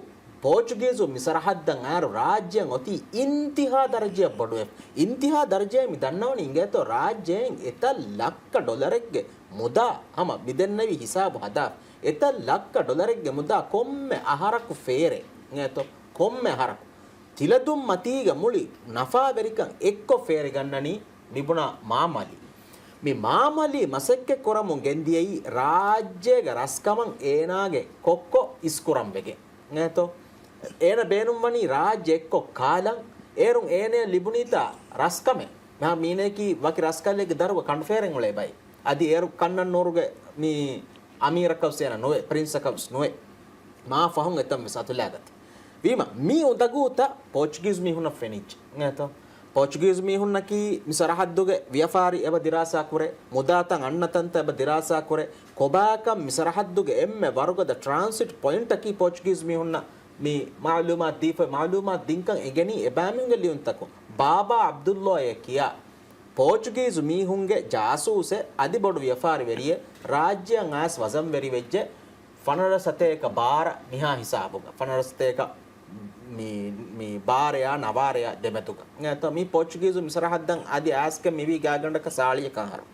ޕޯޗުގީޒު މި ސަރަހައްދަށް އައިރު ރާއްޖެއަށް އޮތީ އިންތިހާ ދަރަޖައަށް ބޮޑުވެފަ. އިންތިހާ ދަރަޖައަށް މި ދަންނަވަނީ އިނގޭތޯ ރާއްޖެއިން އެތައް ލައްކަ ޑޮލަރެއްގެ މުދާ، ހަމަ މި ދެންނެވި ހިސާބު ހަދާފަ، އެތައް ލައްކަ ޑޮލަރެއްގެ މުދާ ކޮންމެ އަހަރަކު ފޭރެއް އިނގޭތޯ، ކޮންމެ އަހަރަކު ތިލަދުން މަތީގަ މުޅި ނަފާވެރިކަން އެއްކޮށް ފޭރިގަންނަނީ މިބުނާ މާމަލީ. މި މާމަލީ މަސައްކަތް ކުރަމުން ގެންދިޔައީ ރާއްޖޭގެ ރަސްކަމަށް އޭނާގެ ކޮއްކޮ އިސްކުރަން ވެގެން. އިނގޭތޯ؟ އޭނަ ބޭނުންވަނީ ރާއްޖެ އެއްކޮށް ކާލަން، އޭރުން އޭނަޔަށް ލިބުނީތާ ރަސްކަމެއް. މާ މީނައަކީ ވަކި ރަސްކަލެއްގެ ދަރުގަ ކަނޑުފޭރެން އުޅޭ ބައެއް. އަދި އޭރު ކަންނަން ނޫރުގެ މި އަމީރަކަށް ވެސް އޭނަ ނުވެ، ޕްރިންސަކަށް ވެސް ނުވެ. މާ ފަހުން އެތަން ވެސް އަތުލާގަތީ. ވީމަ، މި އުނދަގޫތައް ޕޯޗުގީޒު މީހުންނަށް ފެނިއްޖެ. އިނގޭތޯ؟ ޕޯޗުގީޒު މީހުންނަކީ މި ސަރަހައްދުގެ ވިޔަފާރި އެބަ ދިރާސާ ކުރޭ، މުދާތައް އަންނަ ތަންތައް އެބަ ދިރާސާ ކުރޭ، ކޮބާކަން މި ސަރަހައްދުގެ އެންމެ ވަރުގަދަ ޓްރާންސިޓް ޕޮއިންޓަކީ ޕޯޗުގީޒު މީހުންނަށް މި މައުލޫމާތު ދީފަ، މައުލޫމާތު ދިންކަން އެނގެނީ އެބައިމީހުންގެ ލިޔުންތަކުން. ބާބާ ޢަބްދުﷲއޭ ކިޔާ ޕޯޗުގީޒު މީހުންގެ ޖާސޫސެއް އަދި ބޮޑު ވިޔަފާރިވެރިއެއް ރާއްޖެއަށް އައިސް ވަޒަންވެރިވެއްޖެ. ފަނަރަ ސަތޭކަ ބާރަ މިހާ ހިސާބުގަ. ފަނަރަ ސަތޭކަ މި، މި ބާރަޔާ ނަވާރަޔާ ދެމެދުގަ. އެތަ މި ޕޯޗުގީޒު މި ސަރަހައްދަށް އަދި އައިސްގެން މިވީ ގާތްގަނޑަކަށް ސާޅީއަކަށް އަހަރު.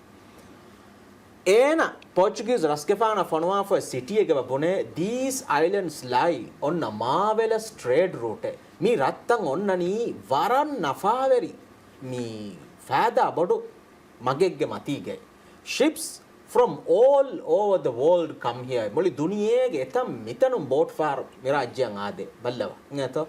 އޭނަ ޕޯޗުގީޒު ރަސްގެފާނަށް ފޮނުވާފައި ސިޓީއެއްގަ ބުނޭ، "These islands lie on a marvelous trade route." މި ރަށްތައް އޮންނަނީ ވަރަށް ނަފާވެރި މި ފައިދާ ބޮޑު މަގެއްގެ މަތީގައި. "Ships from all over the world come here." މުޅި ދުނިޔޭގެ އެތަން މިތަނުން ބޯޓް ފާރު މި ރާއްޖެއަށް އާދޭ. ބައްލަވާ. އިނގޭތޯ؟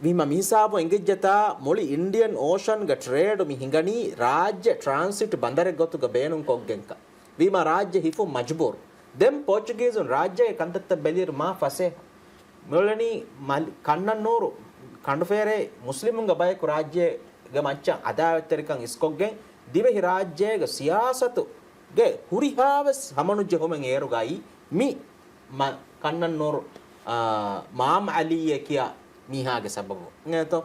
ވީމަ މިހިސާބު އެނގިއްޖެތާ މުޅި އިންޑިއަން އޯޝަންގެ ޓްރޭޑު މި ހިނގަނީ ރާއްޖެ ޓްރާންސިޓް ބަނދަރެއް ގޮތުގަ ބޭނުން ކޮށްގެންކަން. ވީމަ ރާއްޖެ ހިފުން މަޖުބޫރު. ދެން ޕޯޗުގީޒުން ރާއްޖޭގެ ކަންތައްތައް ބެލިއިރު މާ ފަސޭހަ. މިއުޅެނީ މަލި-، ކަންނަން ނޫރު ކަނޑުފޭރޭ މުސްލިމުންގެ ބަޔަކު ރާއްޖޭގެ މައްޗަށް އަދާވަތްތެރިކަން އިސްކޮށްގެން ދިވެހި ރާއްޖޭގެ ސިޔާސަތުގެ ހުރިހާވެސް ހަމަނުޖެހުމެއް އޭރުގައި މި މަ-، ކަންނަން ނޫރު، އާ، މާމް އަލީއޭ ކިޔާ މީހާގެ ސަބަބު. އިނގޭތޯ؟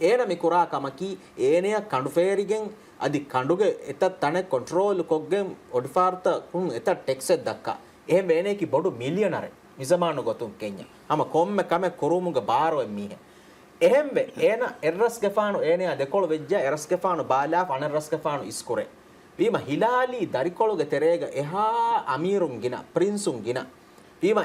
އޭނަ މި ކުރާ ކަމަކީ، އޭނަޔަށް ކަނޑު ފޭރިގެން، އަދި ކަނޑުގެ އެތައް ތަނެއް ކޮންޓްރޯލް ކޮށްގެން، އޮޑިފާރުތަކުން އެތައް ޓެކްސެއް ދައްކާ. އެހެން ވޭނެއަކީ ބޮޑު މިލިއަނަރެއް. މިޒަމާނު ގޮތުން ކެންޏަށް ހަމަ ކޮންމެ ކަމެއް ކުރުމުގެ ބާރު އޮތް މީހެއް. އެހެންވެ، އޭނަ އެއްރަސްގެފާނު އޭނަޔާ ދެކޮޅު ވެއްޖެ، އެރަސްގެފާނު ބާލާފަ އަނެއްރަސްގެފާނު އިސްކުރޭ. ވީމަ ހިލާލީ ދަރިކޮޅުގެ ތެރޭގަ އެހާ އަމީރުން ގިނަ، ޕްރިންސުން ގިނަ. ވީމަ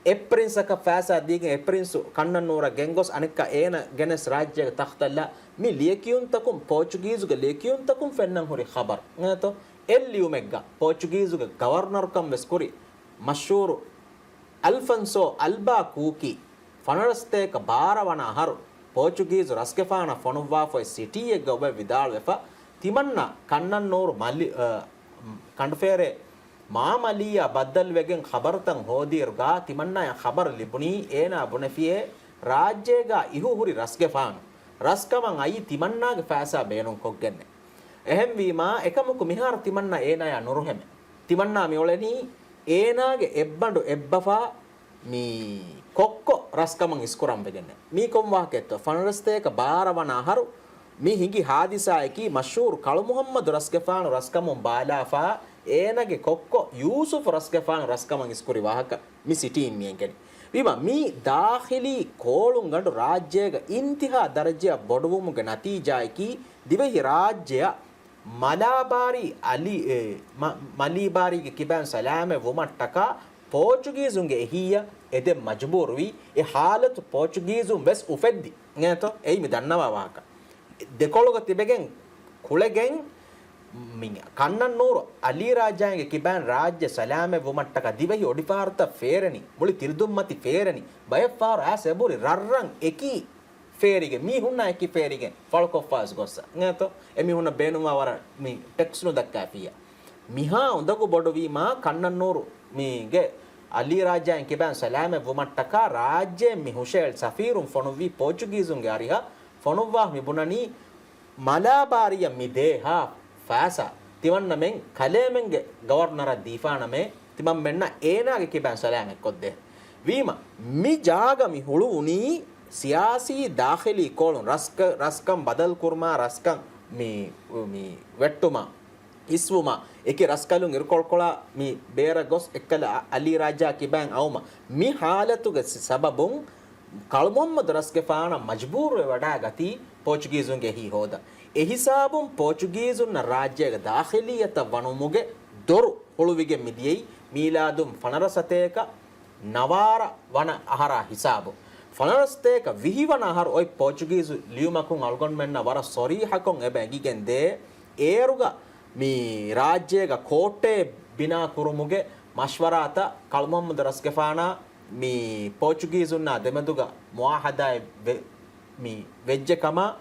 އެއްޕްރިންސަކަށް ފައިސާ ދީގެން އެއްޕްރިންސު ކަންނަން ނޫރަށް ގެންގޮސް އަނެއްކާ އޭނަ ގެނެސް ރާއްޖޭގެ ތަޚްތަށްލާ މި ލިޔެކިޔުންތަކުން ޕޯޗުގީޒުގެ ލިޔެކިޔުންތަކުން ފެންނަން ހުރި ޚަބަރު. އެނގޭތޯ؟ އެއް ލިޔުމެއްގަ ޕޯޗުގީޒުގެ ގަވަރނަރުކަން ވެސް ކުރި މަޝްހޫރު އަލްފަންސޯ އަލްބާ ކޫކީ ފަނަރަސަތޭކަ ބާރަ ވަނަ އަހަރު ޕޯޗުގީޒު ރަސްގެފާނަށް ފޮނުއްވާފައި ސިޓީއެއްގަ އޮވެ ވިދާޅުވެފަ، ތިމަންނަ ކަންނަން ނޫރު މަލި-، އަ، ކަނޑުފޭރޭ މާމަލީއާ ބައްދަލުވެގެން ޚަބަރުތައް ހޯދިއިރުގާ ތިމަންނާޔަށް ޚަބަރު ލިބުނީ އޭނާ ބުނެފިޔޭ ރާއްޖޭގާ އިހު ހުރި ރަސްގެފާނު ރަސްކަމަށް އައީ ތިމަންނާގެ ފައިސާ ބޭނުންކޮށްގެންނެ. އެހެންވީމާ އެކަމަކު މިހާރު ތިމަންނާ އޭނާޔާ ނުރުހެމެ. ތިމަންނާ މިއުޅެނީ އޭނާގެ އެއްބަނޑު އެއްބަފާ މި ކޮއްކޮ ރަސްކަމަށް އިސްކުރަން ވެގެންނެ. މީ ކޮން ވާހަކައެއްތޯ؟ ފަނަރަސަތޭކަ ބާރަ ވަނަ އަހަރު މި ހިނގި ހާދިސާއަކީ މަޝްހޫރު ކަޅު މުހައްމަދު ރަސްގެފާނު ރަސްކަމުން ބާލާފާ އޭނަގެ ކޮއްކޮ ޔޫސުފު ރަސްގެފާނު ރަސްކަމަށް އިސްކުރި ވާހަކަ މި ސިޓީން މި އެނގެނީ. ވީމަ މީ ދާޚިލީ ކޯޅުންގަނޑު ރާއްޖޭގަ އިންތިހާ ދަރަޖައަށް ބޮޑުވުމުގެ ނަތީޖާއަކީ ދިވެހި ރާއްޖެއަށް މަލާބާރީ އަލީ، އެ، މަ-، މަލީބާރީގެ ކިބައިން ސަލާމަތް ވުމަށްޓަކާ ޕޯޗުގީޒުންގެ އެހީއަށް އެދެން މަޖުބޫރުވީ، އެ ހާލަތު ޕޯޗުގީޒުން ވެސް އުފެއްދި. އިނގޭތޯ؟ އެއީ މި ދަންނަވާ ވާހަކަ. ދެކޮޅުގަ ތިބެގެން ކުޅެގެން މި ކަންނަން ނޫރު އަލީ ރާޖާގެ ކިބައިން ރާއްޖެ ސަލާމަތް ވުމަށްޓަކާ ދިވެހި އޮޑިފާރުތައް ފޭރެނީ، މުޅި ތިލަދުންމަތި ފޭރެނީ، ބައެއް ފަހަރު އައިސް އެބުރި ރަށްރަށް އެކީ ފޭރިގެން، މީހުންނާ އެކި ފޭރިގެން ފަޅުކޮށްފާވެސް ގޮއްސަ. އިނގޭތޯ؟ އެމީހުންނަށް ބޭނުންވާ ވަރަށް މި ޓެކްސް ނުދައްކާފިއްޔާ. މިހާ އުނދަގޫ ބޮޑުވީމާ، ކަންނަން ނޫރު މީގެ އަލީ ރާޖާއިން ކިބައިން ސަލާމަތް ވުމަށްޓަކާ ރާއްޖޭން މި ހުށައެޅި ސަފީރުން ފޮނުއްވީ ޕޯޗުގީޒުންގެ އަރިހަށް ފޮނުއްވާ މި ބުނަނީ، މަލާބާރީއަށް މި ދޭހާ ފައިސާ ތިމަންނަމެން ކަލޭމެންގެ ގަވަރުނަރަށް ދީފާނަމޭ، ތިމަންމެންނަށް އޭނާގެ ކިބައިން ސަލާމަތްކޮށްދޭ. ވީމަ، މި ޖާގަ މި ހުޅުވުނީ ސިޔާސީ ދާޚިލީ ކޯޅުން، ރަސްކަ-، ރަސްކަން ބަދަލުކުރުމާ، ރަސްކަން މި، މި ވެއްޓުމާ، އިސްވުމާ، އެކި ރަސްކަލުން އިރުކޮޅުކޮޅާ މި ބޭރަށް ގޮސް އެއްކަލަ އަ-، އަލީ ރާޖާ ކިބައިން އައުމަށް. މި ހާލަތުގެ ސަ-، ސަބަބުން ކަޅު މުޙައްމަދު ރަސްގެފާނަށް މަޖުބޫރުވެ ވަޑާގަތީ ޕޯޗުގީޒުންގެ އެހީ ހޯދަން. އެހިސާބުން ޕޯޗުގީޒުންނަށް ރާއްޖޭގެ ދާޚިލިއްޔަތަށް ވަނުމުގެ ދޮރު ހުޅުވިގެން މިދިޔައީ މީލާދުން ފަނަރަ ސަތޭކަ ނަވާރަ ވަނަ އަހަރާ ހިސާބު. ފަނަރަ ސަތޭކަ ވިހި ވަނަ އަހަރު އޮތް ޕޯޗުގީޒު ލިޔުމަކުން އަޅުގަނޑުމެންނަށް ވަރަށް ސޮރީޙަކޮށް އެބަ އެނގިގެން ދޭ، އޭރުގަ މި ރާއްޖޭގަ ކޯއްޓެއް ބިނާ ކުރުމުގެ މަޝްވަރާތައް ކަޅު މުޙައްމަދު ރަސްގެފާނާ މި ޕޯޗުގީޒުންނާ ދެމެދުގަ މުޢާހަދާއެއް ވެ-، މި ވެއްޖެ ކަމަށް،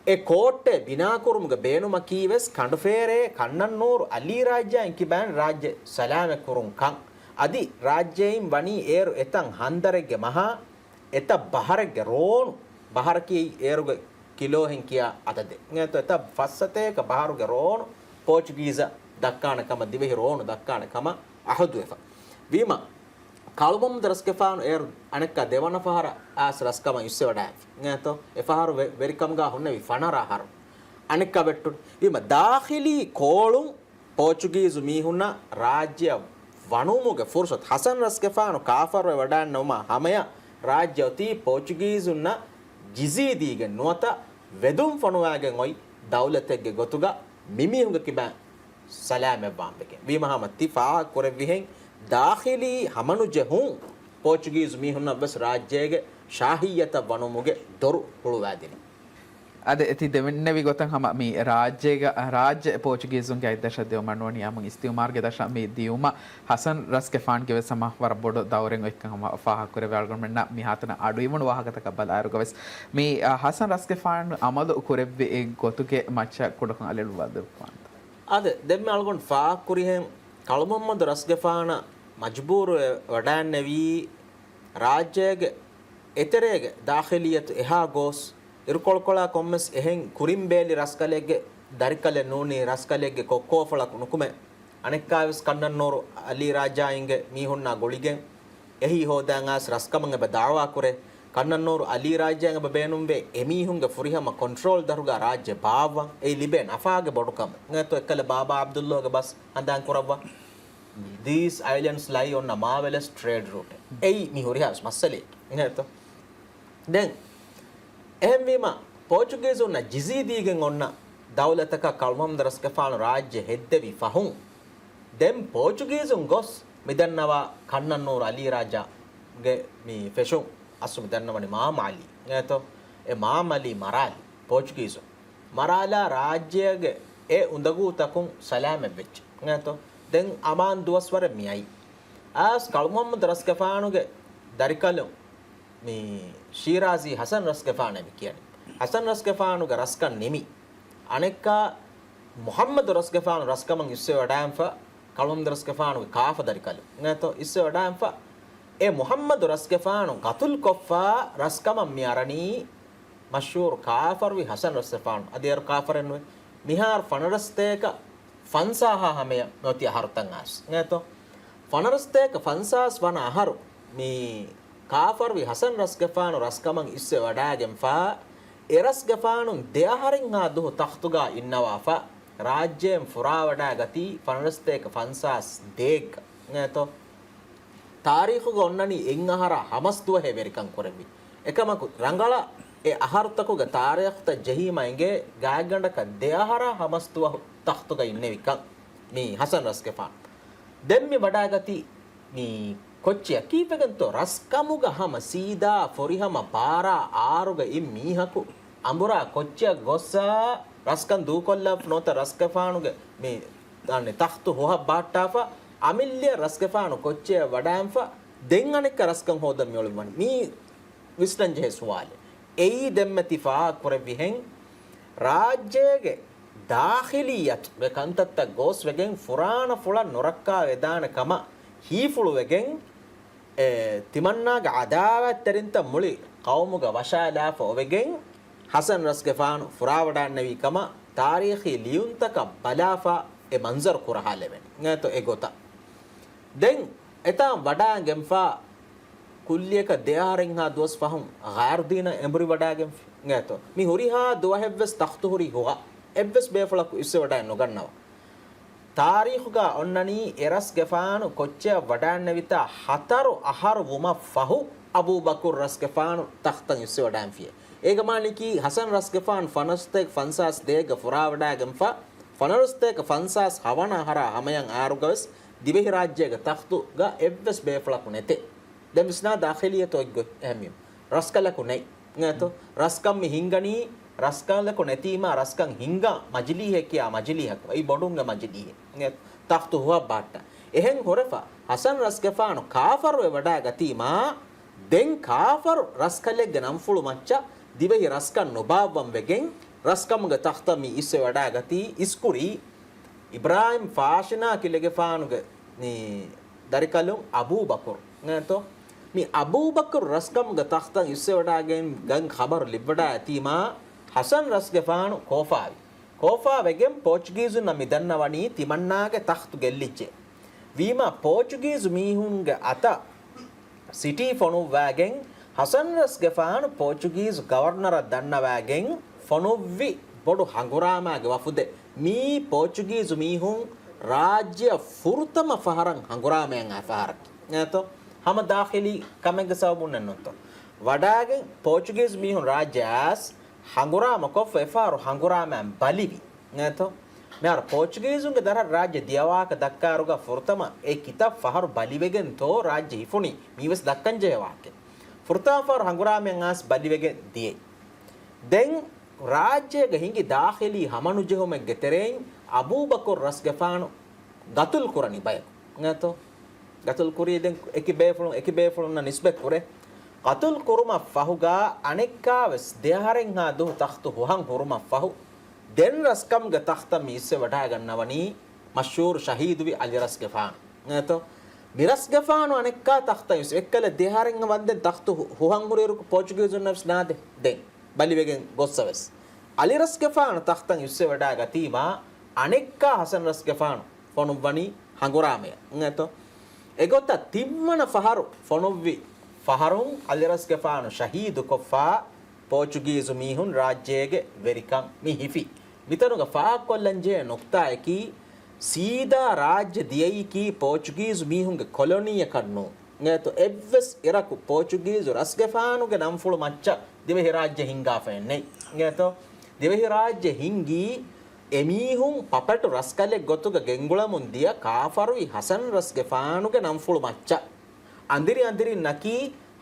އެ ކޯއްޓެއް ބިނާކުރުމުގެ ބޭނުމަކީވެސް ކަނޑުފޭރޭ ކަންނަންނޫރު އަލީ ރާއްޖާއިން ކިބައިން ރާއްޖެ ސަލާމަތް ކުރުން ކަން. އަދި ރާއްޖެއިން ވަނީ އޭރު އެތައް ހަނދަރެއްގެ މަހާ، އެތައް ބަހަރެއްގެ ރޯނު، ބަހަރަކީ އޭރުގެ ކިލޯހެން ކިޔާ އަދަދެއް. އެތައް ފަސް ސަތޭކަ ބަހަރުގެ ރޯނު ޕޯޗުގީޒަށް ދައްކާނެ ކަމަށް، ދިވެހި ރޯނު ދައްކާނެ ކަމަށް އަހުދުވެފަ. ވީމަ، ކަޅު މުޙައްމަދު ރަސްގެފާނު އޭރު އަނެއްކާ ދެވަނަ ފަހަރަށް އައިސް ރަސްކަމަށް އިސްވެވަޑައިފި. އެފަހަރު ވެ-، ވެރިކަމުގަ ހުންނެވި ފަނަރަ އަހަރު. އަނެއްކާ ވެއްޓުން. ވީމަ، ދާޚިލީ ކޯޅުން ޕޯޗުގީޒު މީހުންނަށް ރާއްޖެއަށް ވަނުމުގެ ފުރުސަތު. ޙަސަން ރަސްގެފާނު ކާފަރުވެ ވަޑައިންނެވުމާ ހަމަޔަށް ރާއްޖެ އޮތީ ޕޯޗުގީޒުންނަށް ޖިޒީ ދީގެން ނުވަތަ ވެދުން ފޮނުވާގެން އޮތް ދައުލަތެއްގެ ގޮތުގަ މިމީހުންގެ ކިބައިން ސަލާމަތްވާން ވެގެން. ވީމަ ހަމަ ތި ފާހަގަ ކުރެއްވިހެން، ދާޚިލީ ހަމަނުޖެހުން ޕޯޗުގީޒު މީހުންނަށް ވެސް ރާއްޖޭގެ ޝާހިއްޔަތަށް ވަނުމުގެ ދޮރު ހުޅުވާދިނީ. އަދި އެތި ދެވެންނެވި ގޮތަށް ހަމަ މި ރާއްޖޭގަ، ރާއްޖެ ޕޯޗުގީޒުންގެ އަތްދަށަށް ދިޔުމަށް ނޫނީ އަމުން އިސްތިއުމާރުގެ ދަށަށް މި ދިޔުމަށް ޙަސަން ރަސްގެފާންގެ ވެސް ހަމަ ވަރަށް ބޮޑު ދައުރެއް އޮތްކަން ހަމަ ފާހަގަ ކުރެވޭ. އަޅުގަނޑުމެންނަށް މިހާތަނަށް އަޑުއިވުނު ވާހަކަތަކަށް ބަލާއިރުގަ ވެސް މި، އަ، ޙަސަން ރަސްގެފާނު އަމަލު ކުރެއްވި ގޮތުގެ މައްޗަށް ކުޑަކޮށް އަލިއަޅުވާ ދެއްވާންތަ؟ އާދެ، ދެންމެ އަޅުގަނޑު ފާހަގަ ކުރިހެން ކަޅު މުޙައްމަދު ރަސްގެފާނަށް މަޖުބޫރުވެ ވަޑައިންނެވީ ރާއްޖޭގެ އެތެރޭގެ ދާޚިލިއްޔަތު އެހާ ގޯސް، އިރުކޮޅުކޮޅާ ކޮންމެސް އެހެން ކުރިން ބޭލި ރަސްކަލެއްގެ ދަރިކަލެއް ނޫނީ، ރަސްކަލެއްގެ ކޮއްކޯފުޅަކު ނުކުމެ، އަނެއްކާވެސް ކަންނަންނޫރު އަލީ ރާއްޖާއިންގެ މީހުންނާ ގުޅިގެން އެހީ ހޯދާން އައިސް ރަސްކަމަށް އެބަ ދަޢުވާ ކުރޭ. ކަންނަންނޫރު އަލީ ރާއްޖާއިން އެބަ ބޭނުންވޭ އެމީހުންގެ ފުރިހަމަ ކޮންޓްރޯލް ދަށުގަ ރާއްޖެ ބާއްވަން. އެއީ ލިބޭ ނަފާގެ ބޮޑުކަމެއް. އެނގޭތޯ އެއްކަލަ ބާބާ ޢަބްދުﷲގެ ބަސް ހަނދާން ކުރައްވާ. These islands lie on a marvelous trade route. އެއީ މި ހުރިހާ ވެސް މައްސަލައެއް. އެނގޭތޯ؟ ދެން އެހެންވީމަ، ޕޯޗުގީޒުންނަށް ޖިޒީ ދީގެން އޮންނަ ދައުލަތަކަށް ކަޅު މުޙައްމަދު ރަސްގެފާނު ރާއްޖެ ހެއްދެވި ފަހުން، ދެން ޕޯޗުގީޒުން ގޮސް މިދަންނަވާ ކަންނަންނޫރު އަލީ ރާއްޖާގެ މި ފެށުން އަސްލު މިދަންނަވަނީ މާމަ އަލީ. އެނގޭތޯ؟ އެ މާމަ އަލީ މަރާލި ޕޯޗުގީޒުން. މަރާލާ ރާއްޖޭގެ އެ އުނދަގޫތަކުން ސަލާމަތްވެއްޖެ. އެނގޭތޯ؟ ދެން އަމާން ދުވަސްވަރެއް މިއައީ. އައިސް ކަޅު މުޙައްމަދު ރަސްގެފާނުގެ ދަރިކަލުން މި ޝީރާޒީ ޙަސަން ރަސްގެފާނޭ މި ކިޔަނީ. ޙަސަން ރަސްގެފާނުގެ ރަސްކަން ނިމި. އަނެއްކާ މުޙައްމަދު ރަސްގެފާނު ރަސްކަމަށް އިސްވެވަޑައިންފަ، ކަޅު މުޙައްމަދު ރަސްގެފާނުގެ ކާފަ ދަރިކަލު. އެނގޭތޯ؟ އިސްވެވަޑައިންފަ އެ މުޙައްމަދު ރަސްގެފާނު ގަތުލުކޮށްފަ ރަސްކަމަށް މި އަރަނީ މަޝްހޫރު ކާފަރުވި ޙަސަން ރަސްގެފާނު. އަދި އޭރު ކާފަރެއް ނުވޭ. މިހާރު ފަނަރަ ސަތޭކަ ފަންސާހާ ހަމަޔަށް މިއޮތީ އަހަރުތައް އައިސް. އެނގޭތޯ؟ ފަނަރަ ސަތޭކަ ފަންސާސް ވަނަ އަހަރު މި ކާފަރުވި ޙަސަން ރަސްގެފާނު ރަސްކަމަށް އިސްވެ ވަޑައިގެންފަ، އެ ރަސްގެފާނު ދެ އަހަރެއްހާ ދުހު ތަޚްތުގަ އިންނަވާފަ، ރާއްޖޭން ފުރާވަޑައިގަތީ ފަނަރަ ސަތޭކަ ފަންސާސް ދޭއްގަ. އެނގޭތޯ؟ ތާރީޚުގަ އޮންނަނީ އެއް އަހަރާ ހަމަސް ދުވަހޭ ވެރިކަން ކުރެއްވި. އެކަމަކު، ރަނގަޅަށް އެ އަހަރުތަކުގެ ތާރީޚުތައް ޖެހީމަ އެނގޭ، ގާތްގަނޑަކަށް ދެ އަހަރާ ހަމަސް ދުވަހު ތަޚްތުގަ އިންނެވިކަން މި ޙަސަން ރަސްގެފާނު. ދެން މި ވަޑައިގަތީ މި ކޮއްޗިއަށް. ކީއްވެގެންތޯ؟ ރަސްކަމުގަ ހަމަ ސީދާ ފުރިހަމަ ބާރާ އާރުގަ އިން މީހަކު އަނބުރާ ކޮއްޗިއަށް ގޮއްސަ ރަސްކަން ދޫކޮށްލާފަ ނުވަތަ ރަސްގެފާނުގެ މި ދާނެ ތަޚްތު ހުހަށް ބަހައްޓާފަ، އަމިއްލަ ރަސްގެފާނު ކޮއްޗެއަށް ވަޑައިންފަ، ދެން އަނެއްކާ ރަސްކަން ހޯދަން މިއުޅެން ވަނީ. މީ ވިސްނަން ޖެހޭ ސުވާލެއް. އެއީ ދެންމެ ތި ފާހަގަ ކުރެއްވިހެން، ރާއްޖޭގެ ދާޚިލިއްޔަތުގެ ކަންތައްތައް ގޯސްވެގެން ފުރާނަފުޅަށް ނުރައްކާ ވެދާނެ ކަމަށް ހީފުޅުވެގެން، އެ، ތިމަންނާގެ އަދާވާތްތެރިންތައް މުޅި ޤައުމުގަ ވަށާލާފަ އޮވެގެން، ޙަސަން ރަސްގެފާނު ފުރާވަޑައިންނެވި ކަމަށް ތާރީޚީ ލިޔުންތަކަށް ބަލާފަ އެ މަންޒަރު ކުރަހާލެވެނީ. އެނގޭތޯ އެ ގޮތަށް. ދެން އެތާން ވަޑާގެންފަ ކުއްލިއަކަށް ދެ އަހަރެއްހާ ދުވަސް ފަހުން ޣާރުދީނަށް އެނބުރި ވަޑާގެންފި. އެނގޭތޯ މި ހުރިހާ ދުވަހެއްވެސް ތަޚްތު ހުރީ ހުހަށް. އެއްވެސް ބޭފުޅަކު އިސްވެވަޑައެއް ނުގަންނަވާ. ތާރީޚުގަ އޮންނަނީ އެ ރަސްގެފާނު ކޮއްޗެއަށް ވަޑާންނެވިތާ ހަތަރު އަހަރު ވުމަށްފަހު އަބޫބަކުރު ރަސްގެފާނު ތަޚްތަށް އިއްސެވަޑާންފިޔޭ. އޭގަމާނައަކީ ޙަސަން ރަސްގެފާނު ފަނަރަސަތޭކަ ފަންސާސް ދޭގަ ފުރާވަޑާގެންފަ، ފަނަރަސަތޭކަ ފަންސާސް ހަވަނަ އަހަރާ ހަމަޔަށް އާރުގަވެސް ދިވެހިރާއްޖޭގެ ތަޚްތުގަ އެއްވެސް ބޭފުޅަކު ނެތޭ. ދެން ވިސްނާ ދާޚިލިއްޔަތު އޮތްގޮތް އެހެންވީމަ. ރަސްކަލަކު ނެތް. އިނގޭތޯ؟ ރަސްކަން މި ހިންގަނީ، ރަސްކަލަކު ނެތީމާ ރަސްކަން ހިންގާ މަޖިލީހެއް ކިޔާ މަޖިލީހަކު. އެއީ ބޮޑުންގެ މަޖިލީހެއް. އިނގޭތޯ؟ ތަޚްތު ހުހަށް ބަހައްޓާ. އެހެން ހުރެފަ، ޙަސަން ރަސްގެފާނު ކާފަރުވެ ވަޑާގަތީމާ، ދެން ކާފަރު ރަސްކަލެއްގެ ނަންފުޅު މައްޗަށް ދިވެހި ރަސްކަން ނުބާއްވަން ވެގެން، ރަސްކަމުގެ ތަޚްތަށް މި އިއްސެވަޑާގަތީ އިސްކުރީ އިބްރާހިމް ފާޝިނާ ކިލެގެފާނުގެ މި ދަރިކަލުން އަބޫބަކުރު. އިނގޭތޯ؟ މި އަބޫބަކުރު ރަސްކަމުގެ ތަޚްތަށް އިއްސެވަޑާގެން ގަން ޚަބަރު ލިބިވަޑާ އެތީމާ، ޙަސަން ރަސްގެފާނު ކޯފާވި. ކޯފާވެގެން ޕޯޗުގީޒުންނަށް މި ދަންނަވަނީ ތިމަންނާގެ ތަޚްތު ގެއްލިއްޖެ. ވީމާ، ޕޯޗުގީޒު މީހުންގެ އަތަށް ސިޓީ ފޮނުއްވާގެން، ޙަސަން ރަސްގެފާނު ޕޯޗުގީޒު ގަވަރުނަރަށް ދަންނަވާގެން ފޮނުއްވި ބޮޑު ހަނގުރާމާގެ ވަފުދެއް. މީ ޕޯޗުގީޒު މީހުން ރާއްޖެއަށް ފުރަތަމަ ފަހަރަށް ހަނގުރާމަޔަށް އައި ފަހަރަކީ. އިނގޭތޯ؟ ހަމަ ދާޚިލީ ކަމެއްގެ ސަބަބުންނެއްނުތޯ؟ ވަޑާގެން ޕޯޗުގީޒު މީހުން ރާއްޖެ އައިސް ހަނގުރާމަކޮށްފަ އެފަހަރު ހަނގުރާމައިން ބަލިވި. އިނގޭތޯ؟ މިހާރު ޕޯޗުގީޒުންގެ ދަރަށް ރާއްޖެ ދިޔަވާހަކަ ދައްކާއިރުގަ ފުރަތަމަ އެ ކިތައް ފަހަރު ބަލިވެގެންތޯ ރާއްޖެ ހިފުނީ؟ މީވެސް ދައްކަންޖެހޭ ވާހަކައެއް. ފުރަތަމަ ފަހަރު ހަނގުރާމައިން އައިސް ބަލިވެގެން ދިޔައީ. ދެން ރާއްޖޭގަ ހިނގި ދާޚިލީ ހަމަނުޖެހުމެއްގެ ތެރެއިން އަބޫބަކުރު ރަސްގެފާނު ގަތުލު ކުރަނީ ބަޔަކު. އިނގޭތޯ؟ ގަތުލު ކުރީ ދެން އެކި ބޭފުޅުން، އެކި ބޭފުޅުންނަށް ނިސްބަތް ކުރޭ. ގަތުލު ކުރުމަށް ފަހުގަ އަނެއްކާވެސް ދެއަހަރެއްހާ ދުވަހު ތަޚްތު ހުހަން ހުރުމަށް ފަހު، ދެން ރަސްކަމުގެ ތަޚްތަށް މި އިއްސެވަޑާގަންނަވަނީ މަޝްހޫރު ޝަހީދުވި އަލި ރަސްގެފާނު. އިނގޭތޯ؟ މި ރަސްގެފާނު އަނެއްކާ ތަޚްތަށް އިސް އެއްކަލަ ދެއަހަރެއްހާ ވަންދެން ތަޚްތު ހު-، ހުހަން ހުރިއިރު ޕޯޗުގީޒުންނަށް ވެސް ނާދޭ. ދެން ބަލިވެގެން ގޮއްސަވެސް، އަލި ރަސްގެފާނު ތަޚްތަށް އިއްސެވަޑާގަތީމާ، އަނެއްކާ ޙަސަން ރަސްގެފާނު ފޮނުއްވަނީ ހަނގުރާމަޔަށް. އިނގޭތޯ؟ އެގޮތަށް ތިންވަނަ ފަހަރު ފޮނުއްވި ފަހަރުން އަލި ރަސްގެފާނު ޝަހީދުކޮށްފަ، ޕޯޗުގީޒު މީހުން ރާއްޖޭގެ ވެރިކަން މި ހިފި. މިތަނުގަ ފާހަގަކޮށްލަންޖެހޭ ނުކްތާއަކީ، ސީދާ ރާއްޖެ ދިޔައީކީ ޕޯޗުގީޒު މީހުންގެ ކޮލޮނީއަކަށް ނޫން. އިނގޭތޯ؟ އެއްވެސް އިރަކު ޕޯޗުގީޒު ރަސްގެފާނުގެ ނަންފުޅު މައްޗަށް ދިވެހިރާއްޖެ ހިންގާފައެއް ނެތް. އިނގޭތޯ؟ ދިވެހިރާއްޖެ ހިންގީ އެމީހުން ޕަޕެޓު ރަސްކަލެއް ގޮތުގަ ގެންގުޅަމުން ދިޔަ ކާފަރުވި ޙަސަން ރަސްގެފާނުގެ ނަންފުޅު މައްޗަށް. އަނދިރި އަނދިރިންނަކީ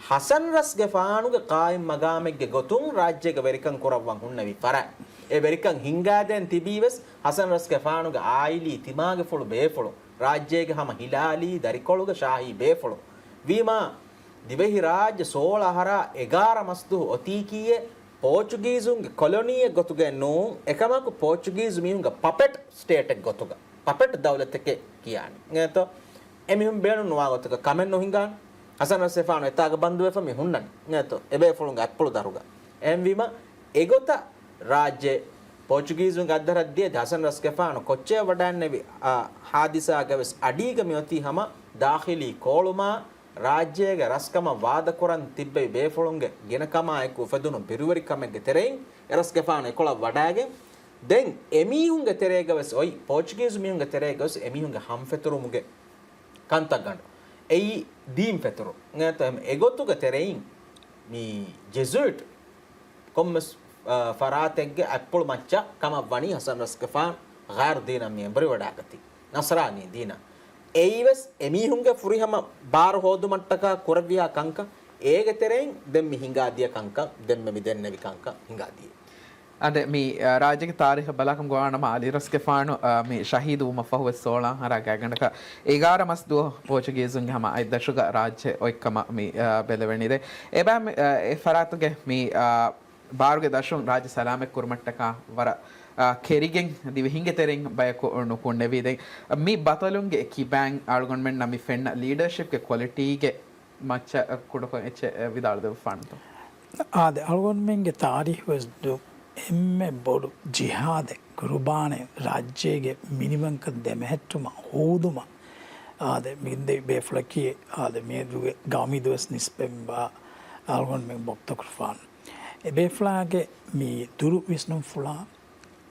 ޙަސަން ރަސްގެފާނުގެ ޤާއިމް މަގާމެއްގެ ގޮތުން ރާއްޖޭގަ ވެރިކަން ކުރައްވަން ހުންނެވި ފަރާތް. އެ ވެރިކަން ހިންގާދޭން ތިބީވެސް، ޙަސަން ރަސްގެފާނުގެ އާއިލީ ތިމާގެފުޅު ބޭފުޅު، ރާއްޖޭގެ ހަމަ ހިލާލީ ދަރިކޮޅުގެ ޝާހީ ބޭފުޅު. ވީމާ، ދިވެހިރާއްޖެ ސޯޅަ އަހަރާ އެގާރަ މަސްދުވަހު އޮތީކީއެއް ޕޯޗުގީޒުންގެ ކޮލޮނީއެއް ގޮތުގައެއް ނޫން، އެކަމަކު ޕޯޗުގީޒު މީހުންގެ ޕަޕެޓް ސްޓޭޓެއް ގޮތުގަ، ޕަޕެޓް ދައުލަތެކޭ ކިޔާނީ. އިނގޭތޯ؟ އެމީހުން ބޭނުން ނުވާ ގޮތަކަށް ކަމެއް ނުހިނގާނެ. ޙަސަން ރަސްގެފާނު އެތާގަ ބަންދުވެފަ މި ހުންނަނީ. އިނގޭތޯ؟ އެބޭފުޅުންގެ އަތްޕުޅު ދަރުގަ. އެހެންވީމަ، އެގޮތަށް ރާއްޖެ ޕޯޗުގީޒުންގެ އަތްދަށަށް ދިޔަ ޙަސަން ރަސްގެފާނު ކޮއްޗެއަށް ވަޑާންނެވި، އާ، ޙާދިސާގަވެސް އަޑީގަ މިއޮތީ ހަމަ ދާޚިލީ ކޯޅުމާ، ރާއްޖޭގެ ރަސްކަމަށް ވާދަކުރަން ތިއްބެވި ބޭފުޅުންގެ ގިނަކަމާއެކު އުފެދުނު ބިރުވެރިކަމެއްގެ ތެރެއިން އެރަސްގެފާނު އެކޮޅަށް ވަޑާގެން، ދެން އެމީހުންގެ ތެރޭގަވެސް އޮތް، ޕޯޗުގީޒު މީހުންގެ ތެރޭގަވެސް އެމީހުންގެ ހަމަފެތުރުމުގެ ކަންތައްގަނޑު. އެއީ ދީން ފެތުރު. އެގޮތުގެ ތެރެއިން މި ޖެޒުއިޓް ކޮންމެސް، އާ، ފަރާތެއްގެ އަތްޕުޅު މައްޗަށް ކަމަށް ވަނީ ޙަސަން ރަސްގެފާނު ޣައިރު ދީނަށް މި އެނބުރިވަޑާގަތީ. ނަޞްރާނީ ދީނަށް. އެއީވެސް އެމީހުންގެ ފުރިހަމަ ބާރު ހޯދުމަށްޓަކާ ކުރެއްވިހާ ކަންކަން، އޭގެ ތެރެއިން ދެން މި ހިނގާދިޔަ ކަންކަން، ދެންމެ މި ދެންނެވި ކަންކަން ހިނގާދިޔަ. އާދެ، މި، އާ، ރާއްޖޭގެ ތާރީޚަށް ބަލާކަމަށް ގޮވާނަމަ، އަލީ ރަސްގެފާނު، އާ، މި ޝަހީދު ވުމަށް ފަހުވެސް ސޯޅަ އަހަރާ ގާތްގަނޑަކަށް އެގާރަ މަސް ދުވަހު ޕޯޗުގީޒުންގެ ހަމަ އަތްދަށުގަ ރާއްޖެ އޮތްކަމަށް މި، އާ، ބެލެވެނީ. ދެން އެބަ މި، އާ، އެ ފަރާތުގެ މި، އާ، ބާރުގެ ދަށުން ރާއްޖެ ސަލާމަތް ކުރުމަށްޓަކާ ވަރަށް، އާ، ކެރިގެން ދިވެހިންގެ ތެރެއިން ބަޔަކު ނުކުންނެވި. ދެން މި ބަތަލުންގެ ކިބައިން އަޅުގަނޑުމެންނަށް މި ފެންނަ ލީޑަރޝިޕްގެ ކޮލިޓީގެ މައްޗަށް ކުޑަކޮށް އެއްޗެއް ވިދާޅު ދެއްވާނެތޯ؟ އާދެ، އަޅުގަނޑުމެންގެ ތާރީޚުވެސް ދު-، އެންމެ ބޮޑު ޖިހާދެއް، ޤުރުބާނެއް، ރާއްޖޭގެ މިނިވަންކަން ދެމެހެއްޓުމަށް ހޯދުމަށް، އާދެ، މި ދެ ބޭފުޅަކީ، އާދެ، މިއަދުގެ ގައުމީ ދުވަސް ނިސްބަތްވާ އަޅުގަނޑުމެން ވަޤުތު ކުރުފާނު. އެ ބޭފުޅާގެ މި ދުރު ވިސްނުންފުޅާ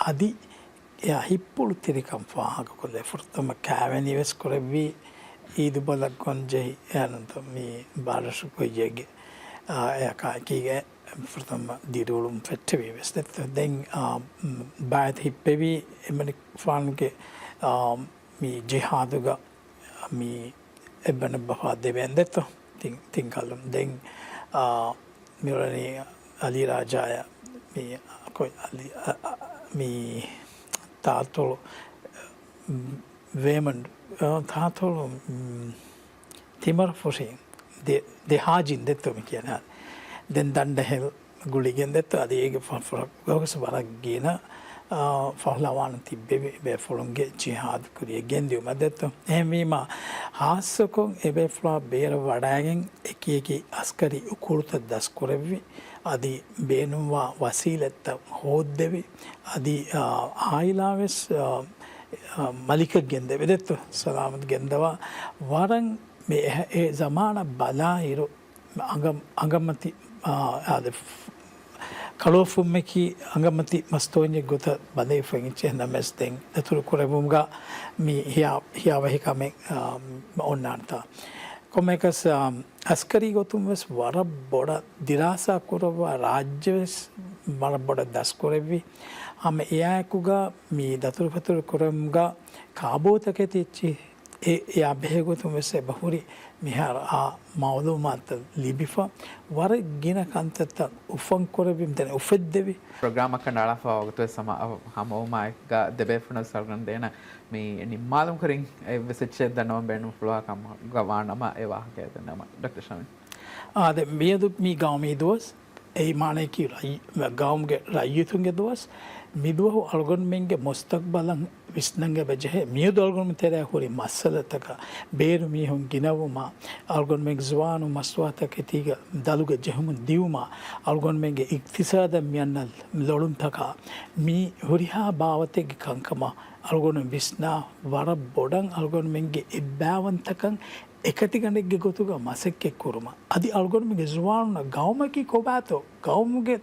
އަދި އެއާ ހިތްޕުޅު ތިރިކަން ފާހަގަކޮށްލެވި ފުރަތަމަ ކާވެނިވެސް ކުރެއްވީ އީދު ބަލަށް ގޮންޖެހި އެއަންތަ މި ބާރަށު ކުއްޖެއްގެ އެއަކާ އެކީގެ ފުރަތަމަ ދިރިއުޅުން ފެއްޓެވީ ވެސް ދެއްތޯ. ދެން އާ، ބައިތި ހިއްޕެވީ އެމަނިކުފާނުގެ އާ، މި ޖިހާދުގަ މި އެއްބަނައްބަފާ ދެވޭން ދެއްތޯ. ތިން، ތިން ކަލުން. ދެން އާ، މިއުޅެނީ އަލީ ރާޖާޔަށް މި ކޮ-، އަލީ، އަ، އަ، މި ތާތޮޅު ވޭމަން، ތާތޮޅު ތިމަރަފުށި ދެ، ދެ ހާޖިން ދެއްތޯ މި ކިޔަނީ. ދެން ދަނޑަހެލް ގުޅިގެން ދެއްތޯ. އަދި އޭގެ ފަ-، ފަ-، ގޮސް ވަރަށް ގިނަ، އާ، ފަހުލަވާނު ތިއްބެވި ބޭފުޅުންގެ ޖިހާދު ކުރިޔަށް ގެންދިއުމަށް ދެއްތޯ. އެހެންވީމަ، ހާއްސަކޮށް އެބޭފުޅާ ބޭރަށް ވަޑައިގެން އެކި އެކި އަސްކަރީ އުކުޅުތައް ދަސްކުރެއްވި، އަދި ބޭނުންވާ ވަސީލަތްތައް ހޯއްދެވި، އަދި، އާ، އާއިލާ ވެސް، އާ، އާ، މަލިކަށް ގެންދެވި ދެއްތޯ، ސަލާމަތް ގެންދަވާ. ވަރަށް މި އެ، އެ ޒަމާނަށް ބަލާއިރު، އަނގަ-، އަނގަމަތި، އާ، އާދެ، ކަޅުވަފުންމެކީ އަނގަމަތި މަސްތޯންޏެއް ގޮތަށް ބަލައިފަ އިންޗެހެން ނަމަވެސް ދެން ދަތުރު ކުރެއްވުމުގަ މި ހިޔާ-، ހިޔާވަހި ކަމެއް، އާ، އޮންނާނެތާ. ކޮންމެއަކަސް، އާ، އަސްކަރީ ގޮތުން ވެސް ވަރަށް ބޮޑަށް ދިރާސާ ކުރައްވާ ރާއްޖެ ވެސް ވަރަށް ބޮޑަށް ދަސްކުރެއްވި. ހަމަ އެއާއެކުގަ މި ދަތުރުފަތުރު ކުރުމުގަ ކާބޯތަކެތި އެއްޗި އެ، އެއާ ބެހޭގޮތުން ވެސް އެބަ ހުރި މިހާރު އާ މައުލޫމާތުތައް ލިބިފަ، ވަރަށް ގިނަ ކަންތައްތައް އުފަން ކުރެއްވި، ދެން އުފެއްދެވި. ޕްރޮގްރާމަކަށް ނަޅާފަ ވަގުތުވެސް ހަމަ އަ-، ހަމަވުމާއެކުގަ ދެބޭފުޅުން ސަރުގަން ދޭނަ މި ނިންމާލުން ކުރިން އެއްވެސް އެއްޗެއް ދަންނަވަން ބޭނުންފުޅުވާ ކަމަށް ވާނަމަ އެ ވާހަކައެއް ދަންނަވަން. ޑޮކްޓަރ ޝަމީމް. އާދެ، މިއަދު މި ގައުމީ ދުވަސް އެއީ މާނަޔަކީ ރައްޔި-، ގައުމުގެ ރައްޔިތުންގެ ދުވަސް. މިދުވަހު އަޅުގަނޑުމެންގެ މުސްތަގްބަލަށް ވިސްނަން އެބަ ޖެހޭ. މިއަދު އަޅުގަނޑުމެން ތެރެއަށް ހުރި މައްސަލަތަކަށް ބޭރު މީހުން ގިނަވުމާ، އަޅުގަނޑުމެން ޒުވާނު މަސްތުވާތަކެތީގަ ދަލުގަ ޖެހުމުން ދިއުމާ، އަޅުގަނޑުމެންގެ އިޤްތިޞާދަށް މިއަންނަ ލޮޅުންތަކާ، މި ހުރިހާ ބާވަތެއްގެ ކަންކަމަށް އަޅުގަނޑު ވިސްނާ، ވަރަށް ބޮޑަށް އަޅުގަނޑުމެންގެ އެއްބައިވަންތަކަން އެކަތިގަނޑެއްގެ ގޮތުގަ މަސައްކަތް ކުރުމަށް. އަދި އަޅުގަނޑުމެންގެ ޒުވާނުންނަށް ގައުމަކީ ކޮބާތޯ؟ ގައުމުގެ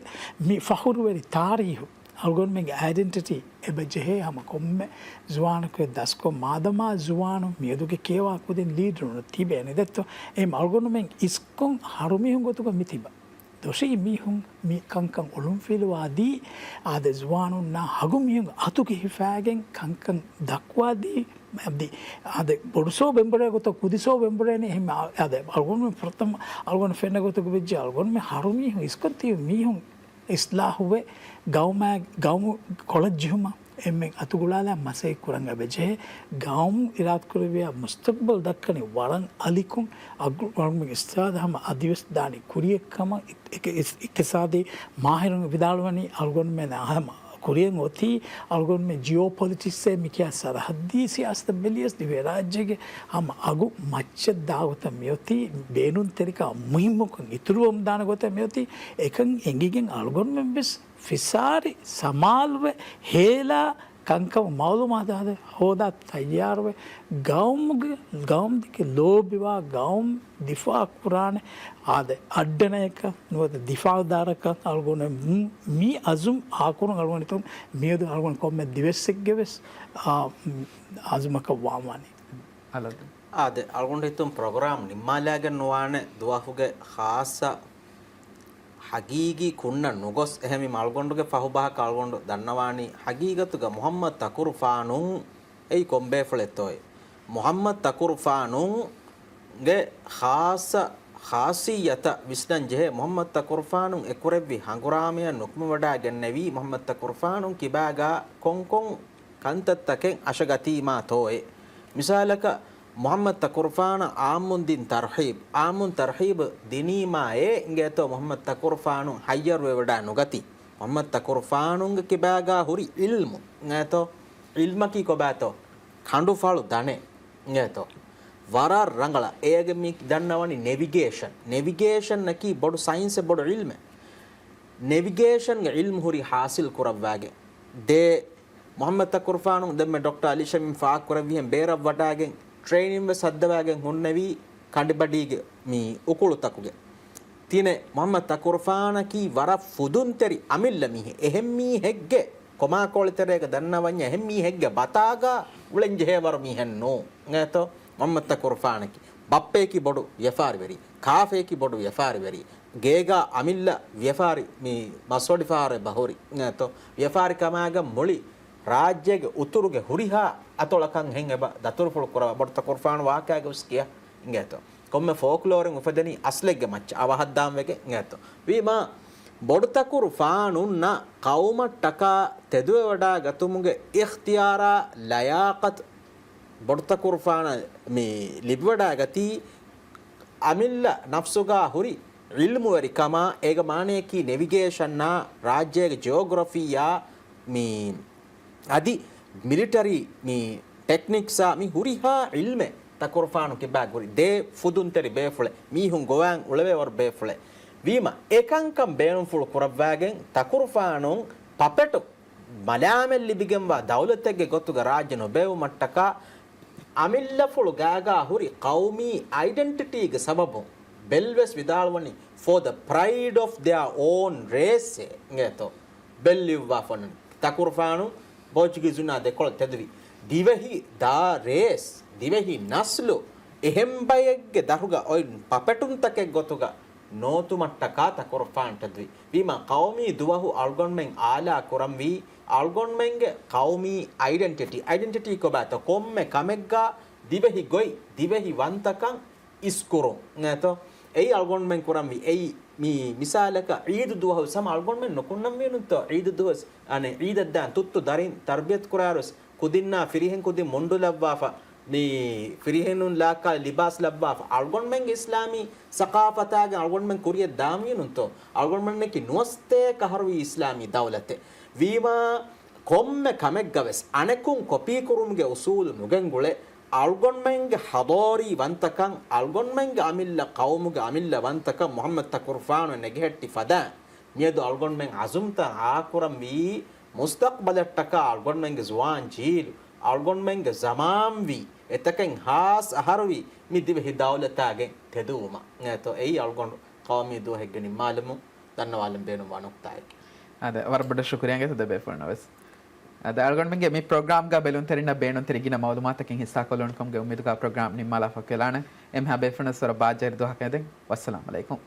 މި ފަޚުރުވެރި ތާރީހު، އަޅުގަނޑުމެންގެ އައިޑެންޓިޓީ އެބަ ޖެހޭ ހަމަ ކޮންމެ ޒުވާނަކު ދަސްކޮށް، މާދަމާ ޒުވާނު މިއަދުގެ ކިޔަވާ ކުދިން ލީޑަރުން ތިބޭނެ ދެއްތޯ. އެހެން އަޅުގަނޑުމެން އިސްކޮށް ހަރުމީހުން ގޮތުގަ މިތިބަ. ދޮށީ މީހުން މި ކަންކަން އޮޅުންފިލުވާދީ، އާދެ، ޒުވާނުންނާ ހަގު މީހުން އަތުގެ ހިފާގެން ކަންކަން ދައްކުވާދީ، އަދި، އާދެ، ބޮޑުސޯ ބެނބުރޭ ގޮތަށް ކުދިސޯ ބެނބުރޭނެ. އެހެން އާ-، އާދެ، އަޅުގަނޑުމެން ފުރަތަމަ އަޅުގަނޑު ފެންނަ ގޮތުގަ ވެއްޖެ އަޅުގަނޑުމެން ހަރުމީހުން އިސްކޮށް ތިބި މީހުން އިސްލާހުވެ، ގައުމާ-، ގައުމު ކޮޅަށް ޖެހުމަށް އެންމެން އަތުގުޅާލާ މަސައްކަތް ކުރަން އެބަޖެހޭ. ގައުމު އިރާދަކުރެއްވިޔާ މުސްތަޤްބަލް ދައްކަނީ ވަރަށް އަލިކުން، އަގު-، އަޅުގަނޑުމެން އިސްތިހާދަ ހަމަ އަދިވެސް ދާނީ ކުރިޔަށް ކަމަށް އި-، އި-، އި-، އިޤްތިޞާދީ މާހިރުން ވިދާޅުވަނީ އަޅުގަނޑުމެން ހަމަ ކުރިޔަށް އޮތީ އަޅުގަނޑުމެން ޖިއޯޕޮލިޓިކްސްއޭ މިކިޔާ ސަރަހައްދީ ސިޔާސަތަށް ބެލިޔަސް ދިވެހިރާއްޖޭގެ ހަމަ އަގު މައްޗަށް ދާ ގޮތަށް މިއޮތީ، ބޭނުންތެރިކަން މުހިއްމުކަން އިތުރުވަމުން ދާނެ ގޮތަށް މިއޮތީ. އެކަން އެނގިގެން އަޅުގަނޑުމެން ވެސް ފިސާރި ސަމާލުވެ ހޭލާ ކަންކަމަށް މައުލޫމާތު ހޯދާ ތައްޔާރުވެ، ގައުމުގެ، ގައުމުދެކެ ލޯބިވާ ގައުމު ދިފާޢު ކުރާނެ އާދެ، އައްޑަނަޔަކަށް ނުވަތަ ދިފާޢުދާރަކަށް އަޅުގަނޑު މި އަޒުމް އާކުރުން އަޅުގަނޑު ހިތުން މިއަދު އަޅުގަނޑު ކޮންމެ ދިވެއްސެއްގެ ވެސް، އާ، އަޒުމަކަށް ވާންވާނީ. އަލަދު. އާދެ، އަޅުގަނޑު ހިތުން ޕްރޮގްރާމް ނިންމާލާގެން ނުވާނެ ދުވަހުގެ ޚާއްޞަ ހަގީގީ ކުންނަށް ނުގޮސް، އެހެންވީމަ އަޅުގަނޑުގެ ފަހުބަހަކަށް އަޅުގަނޑު ދަންނަވާނީ، ހަގީގަތުގަ މުޙައްމަދު ތަކުރުފާނު އެއީ ކޮންބޭފުޅެއްތޯއޭ؟ މުޙައްމަދު ތަކުރުފާނުގެ ޚާއްޞަ ޚާއްޞިއްޔަތަށް ވިސްނަން ޖެހޭ. މުޙައްމަދު ތަކުރުފާނު އެކުރެއްވި ހަނގުރާމަޔަށް ނުކުމެވަޑައިގެންނެވީ މުޙައްމަދު ތަކުރުފާނު ކިބާގާ ކޮންކޮން ކަންތައްތަކެއް އަށަގަތީމާތޯއޭ؟ މިސާލަކަށް، މުޙައްމަދު ތަކުރުފާނަށް ޢާއްމުން ދިން ތަރްޙީބު، ޢާއްމުން ތަރްޙީބު ދިނީމާއޭ އިނގޭތޯ މުޙައްމަދު ތަކުރުފާނު ހައްޔަރުވެވަޑައި ނުގަތީ؟ މުޙައްމަދު ތަކުރުފާނުގެ ކިބާގާ ހުރި ޢިލްމު އިނގޭތޯ؟ ޢިލްމަކީ ކޮބާތޯ؟ ކަނޑުފަޅު ދަނެއް އިނގޭތޯ؟ ވަރަށް ރަނގަޅަށް އޭގެ މި ދަންނަވަނީ ނެވިގޭޝަން. ނެވިގޭޝަންއަކީ ބޮޑު ސައިންސެއް، ބޮޑު ޢިލްމެއް. ނެވިގޭޝަންގެ ޢިލްމު ހުރީ ޙާޞިލް ކުރައްވާގެން. ދޭ، މުޙައްމަދު ތަކުރުފާނު ދެންމެ ޑޮކްޓަރ އަލީ ޝަމީމް ފާހަގަކުރެއްވިހެން ބޭރަށް ވަޑައިގެން ޓްރޭނިން ވެސް ހައްދަވާގެން ހުންނެވީ ކަނޑިބަޑީގެ މި އުކުޅުތަކުގެ. ތިނެއް، މުޙައްމަދު ތަކުރުފާނަކީ ވަރަށް ފުދުންތެރި އަމިއްލަ މީހެއް. އެހެން މީހެއްގެ ކޮމާކޯޅިތެރޭގަ ދަންނަވަންޏާ އެހެން މީހެއްގެ ބަތާގަ އުޅެން ޖެހޭވަރު މީހެއް ނޫން. އިނގޭތޯ؟ މުޙައްމަދު ތަކުރުފާނަކީ ބައްޕަޔަކީ ބޮޑު ވިޔަފާރިވެރި، ކާފަޔަކީ ބޮޑު ވިޔަފާރިވެރި، ގޭގާ އަމިއްލަ ވިޔަފާރި މި މަސްވަޑިފަހަރެއް ބަހުރި. އިނގޭތޯ؟ ވިޔަފާރި ކަމާގަ މުޅި ރާއްޖޭގެ އުތުރުގެ ހުރިހާ އަތޮޅަކަށް ހެން އެބަ ދަތުރުފުޅު ކުރަވާ ބޮޑު ތަކުރުފާނު ވާޤިޢާގެ ވެސް ކިޔާ. އިނގޭތޯ؟ ކޮންމެ ފޯކްލޯރެއް އުފެދެނީ އަސްލެއްގެ މައްޗަށް އަވަހަށްދާން ވެގެން. އިނގޭތޯ؟ ވީމާ، ބޮޑުތަކުރުފާނުންނަށް ޤައުމަށްޓަކާ ތެދުވެވަޑާގަތުމުގެ އިޚްތިޔާރާ ލަޔާޤަތު ބޮޑުތަކުރުފާނަށް މި ލިބިވަޑާގަތީ، އަމިއްލަ ނަފްސުގާ ހުރި ޢިލްމުވެރިކަމާ، އޭގެ މާނަޔަކީ ނެވިގޭޝަންއާ، ރާއްޖޭގެ ޖިއޮގްރަފީއާ، މި އަދި މިލިޓަރީ މި ޓެކްނިކްސްއާ މި ހުރިހާ ޢިލްމެއް ތަކުރުފާނު ކިބާ ގުޅި ދޭ ފުދުންތެރި ބޭފުޅެއް، މީހުން ގޮވާން އުޅެވޭވަރު ބޭފުޅެއް. ވީމަ އެކަންކަން ބޭނުންފުޅު ކުރައްވާގެން ތަކުރުފާނުން ޕަޕެޓު މަލާމެއް ލިބިގެންވާ ދައުލަތެއްގެ ގޮތުގަ ރާއްޖެ ނުބޭއްވުމަށްޓަކާ އަމިއްލަފުޅު ގާގާ ހުރި ޤައުމީ އައިޑެންޓިޓީގެ ސަބަބުން ބެލްވެސް ވިދާޅުވަނީ for the pride of their own race އޭ އިނގޭތޯ. ބެއްލިއްވާފަ އޮންނަނީ. ތަކުރުފާނު ޕޯޗުގީޒުންނާ ދެކޮޅަށް ތެދުވި. ދިވެހި ދާ ރޭސް، ދިވެހި ނަސްލު، އެހެން ބައެއްގެ ދަށުގަ އޮތް ޕަޕެޓުންތަކެއް ގޮތުގަ ނޯތުމަށްޓަކާ ތަކުރުފާނު ތެދުވި. ވީމާ ޤައުމީ ދުވަހު އަޅުގަނޑުމެން އާލާ ކުރަންވީ އަޅުގަނޑުމެންގެ ޤައުމީ އައިޑެންޓިޓީ. އައިޑެންޓިޓީ ކޮބާތޯ؟ ކޮންމެ ކަމެއްގާ ދިވެހި ގޮތް، ދިވެހި ވަންތަކަން އިސްކުރުން. އިނގޭތޯ؟ އެއީ އަޅުގަނޑުމެން ކުރަންވީ. އެއީ މި މިސާލަކަށް ޢީދު ދުވަހު ހަމަ އަޅުގަނޑުމެން ނުކުންނަންވީނުންތޯ؟ ޢީދު ދުވަސް، އަނެއް ޢީދަށް ދާން ތުއްތު ދަރިން ތަރްބިޔަތު ކުރާރުސް ކުދިންނާ ފިރިހެން ކުދިން މުންޑު ލައްވާފަ، މި ފިރިހެނުން ލާއްކާ ލިބާސް ލައްވާފަ، އަޅުގަނޑުމެންގެ އިސްލާމީ ސަޤާފަތާގެ އަޅުގަނޑުމެން ކުރިޔަށް ދާންވީނުންތޯ؟ އަޅުގަނޑުމެންނަކީ ނުވަސްތޭކަ އަހަރުވީ އިސްލާމީ ދައުލަތެއް. ވީމާ، ކޮންމެ ކަމެއްގަވެސް އަނެކުން ކޮޕީކުރުމުގެ އުސޫލު ނުގެންގުޅެ، އަޅުގަނޑުމެންގެ ޙަޟާރީ ވަންތަކަން، އަޅުގަނޑުމެންގެ އަމިއްލަ ޤައުމުގެ އަމިއްލަ ވަންތަކަން މުޙައްމަދު ތަކުރުފާނު ނެގެހެއްޓި ފަދައިން، މިއަދު އަޅުގަނޑުމެން ޢަޒުމްތައް އާކުރަންވީ، މުސްތަޤްބަލަށްޓަކާ އަޅުގަނޑުމެންގެ ޒުވާން ޖީލު، އަޅުގަނޑުމެންގެ ޒަމާންވީ، އެތަކެއް ހާސް އަހަރުވީ މި ދިވެހި ދައުލަތާގެ ތެދުވުމަށް. އެތޯ، އެއީ އަޅުގަނޑު ޤައުމީ ދުވަހެއްގެ ނިންމާލުމުން ދަންނަވާލަން ބޭނުންވާ ނުކްތާއެކޭ. އާދެ، ވަރަށް ބޮޑަށް ޝުކުރިޔާ އިނގޭތޯ ދެ ބޭފުޅުންނަށް ވެސް. އާދެ، އަޅުގަނޑުމެންގެ މި ޕްރޮގްރާމްގަ ބެލުންތެރިންނަށް ބޭނުންތެރި ގިނަ މައުލޫމާތަކެއް ހިއްސާކޮށްލުން ކަމުގެ އުއްމީދުގަ ޕްރޮގްރާމް ނިންމާލާފަ ކެލާނެ. އެހެން ބޭފުޅުންނަށް ވަރަށް ބާއްޖަވެރި ދުވަހަކަށް އެދެން. ވައްސަލާމް ޢަލައިކުމް.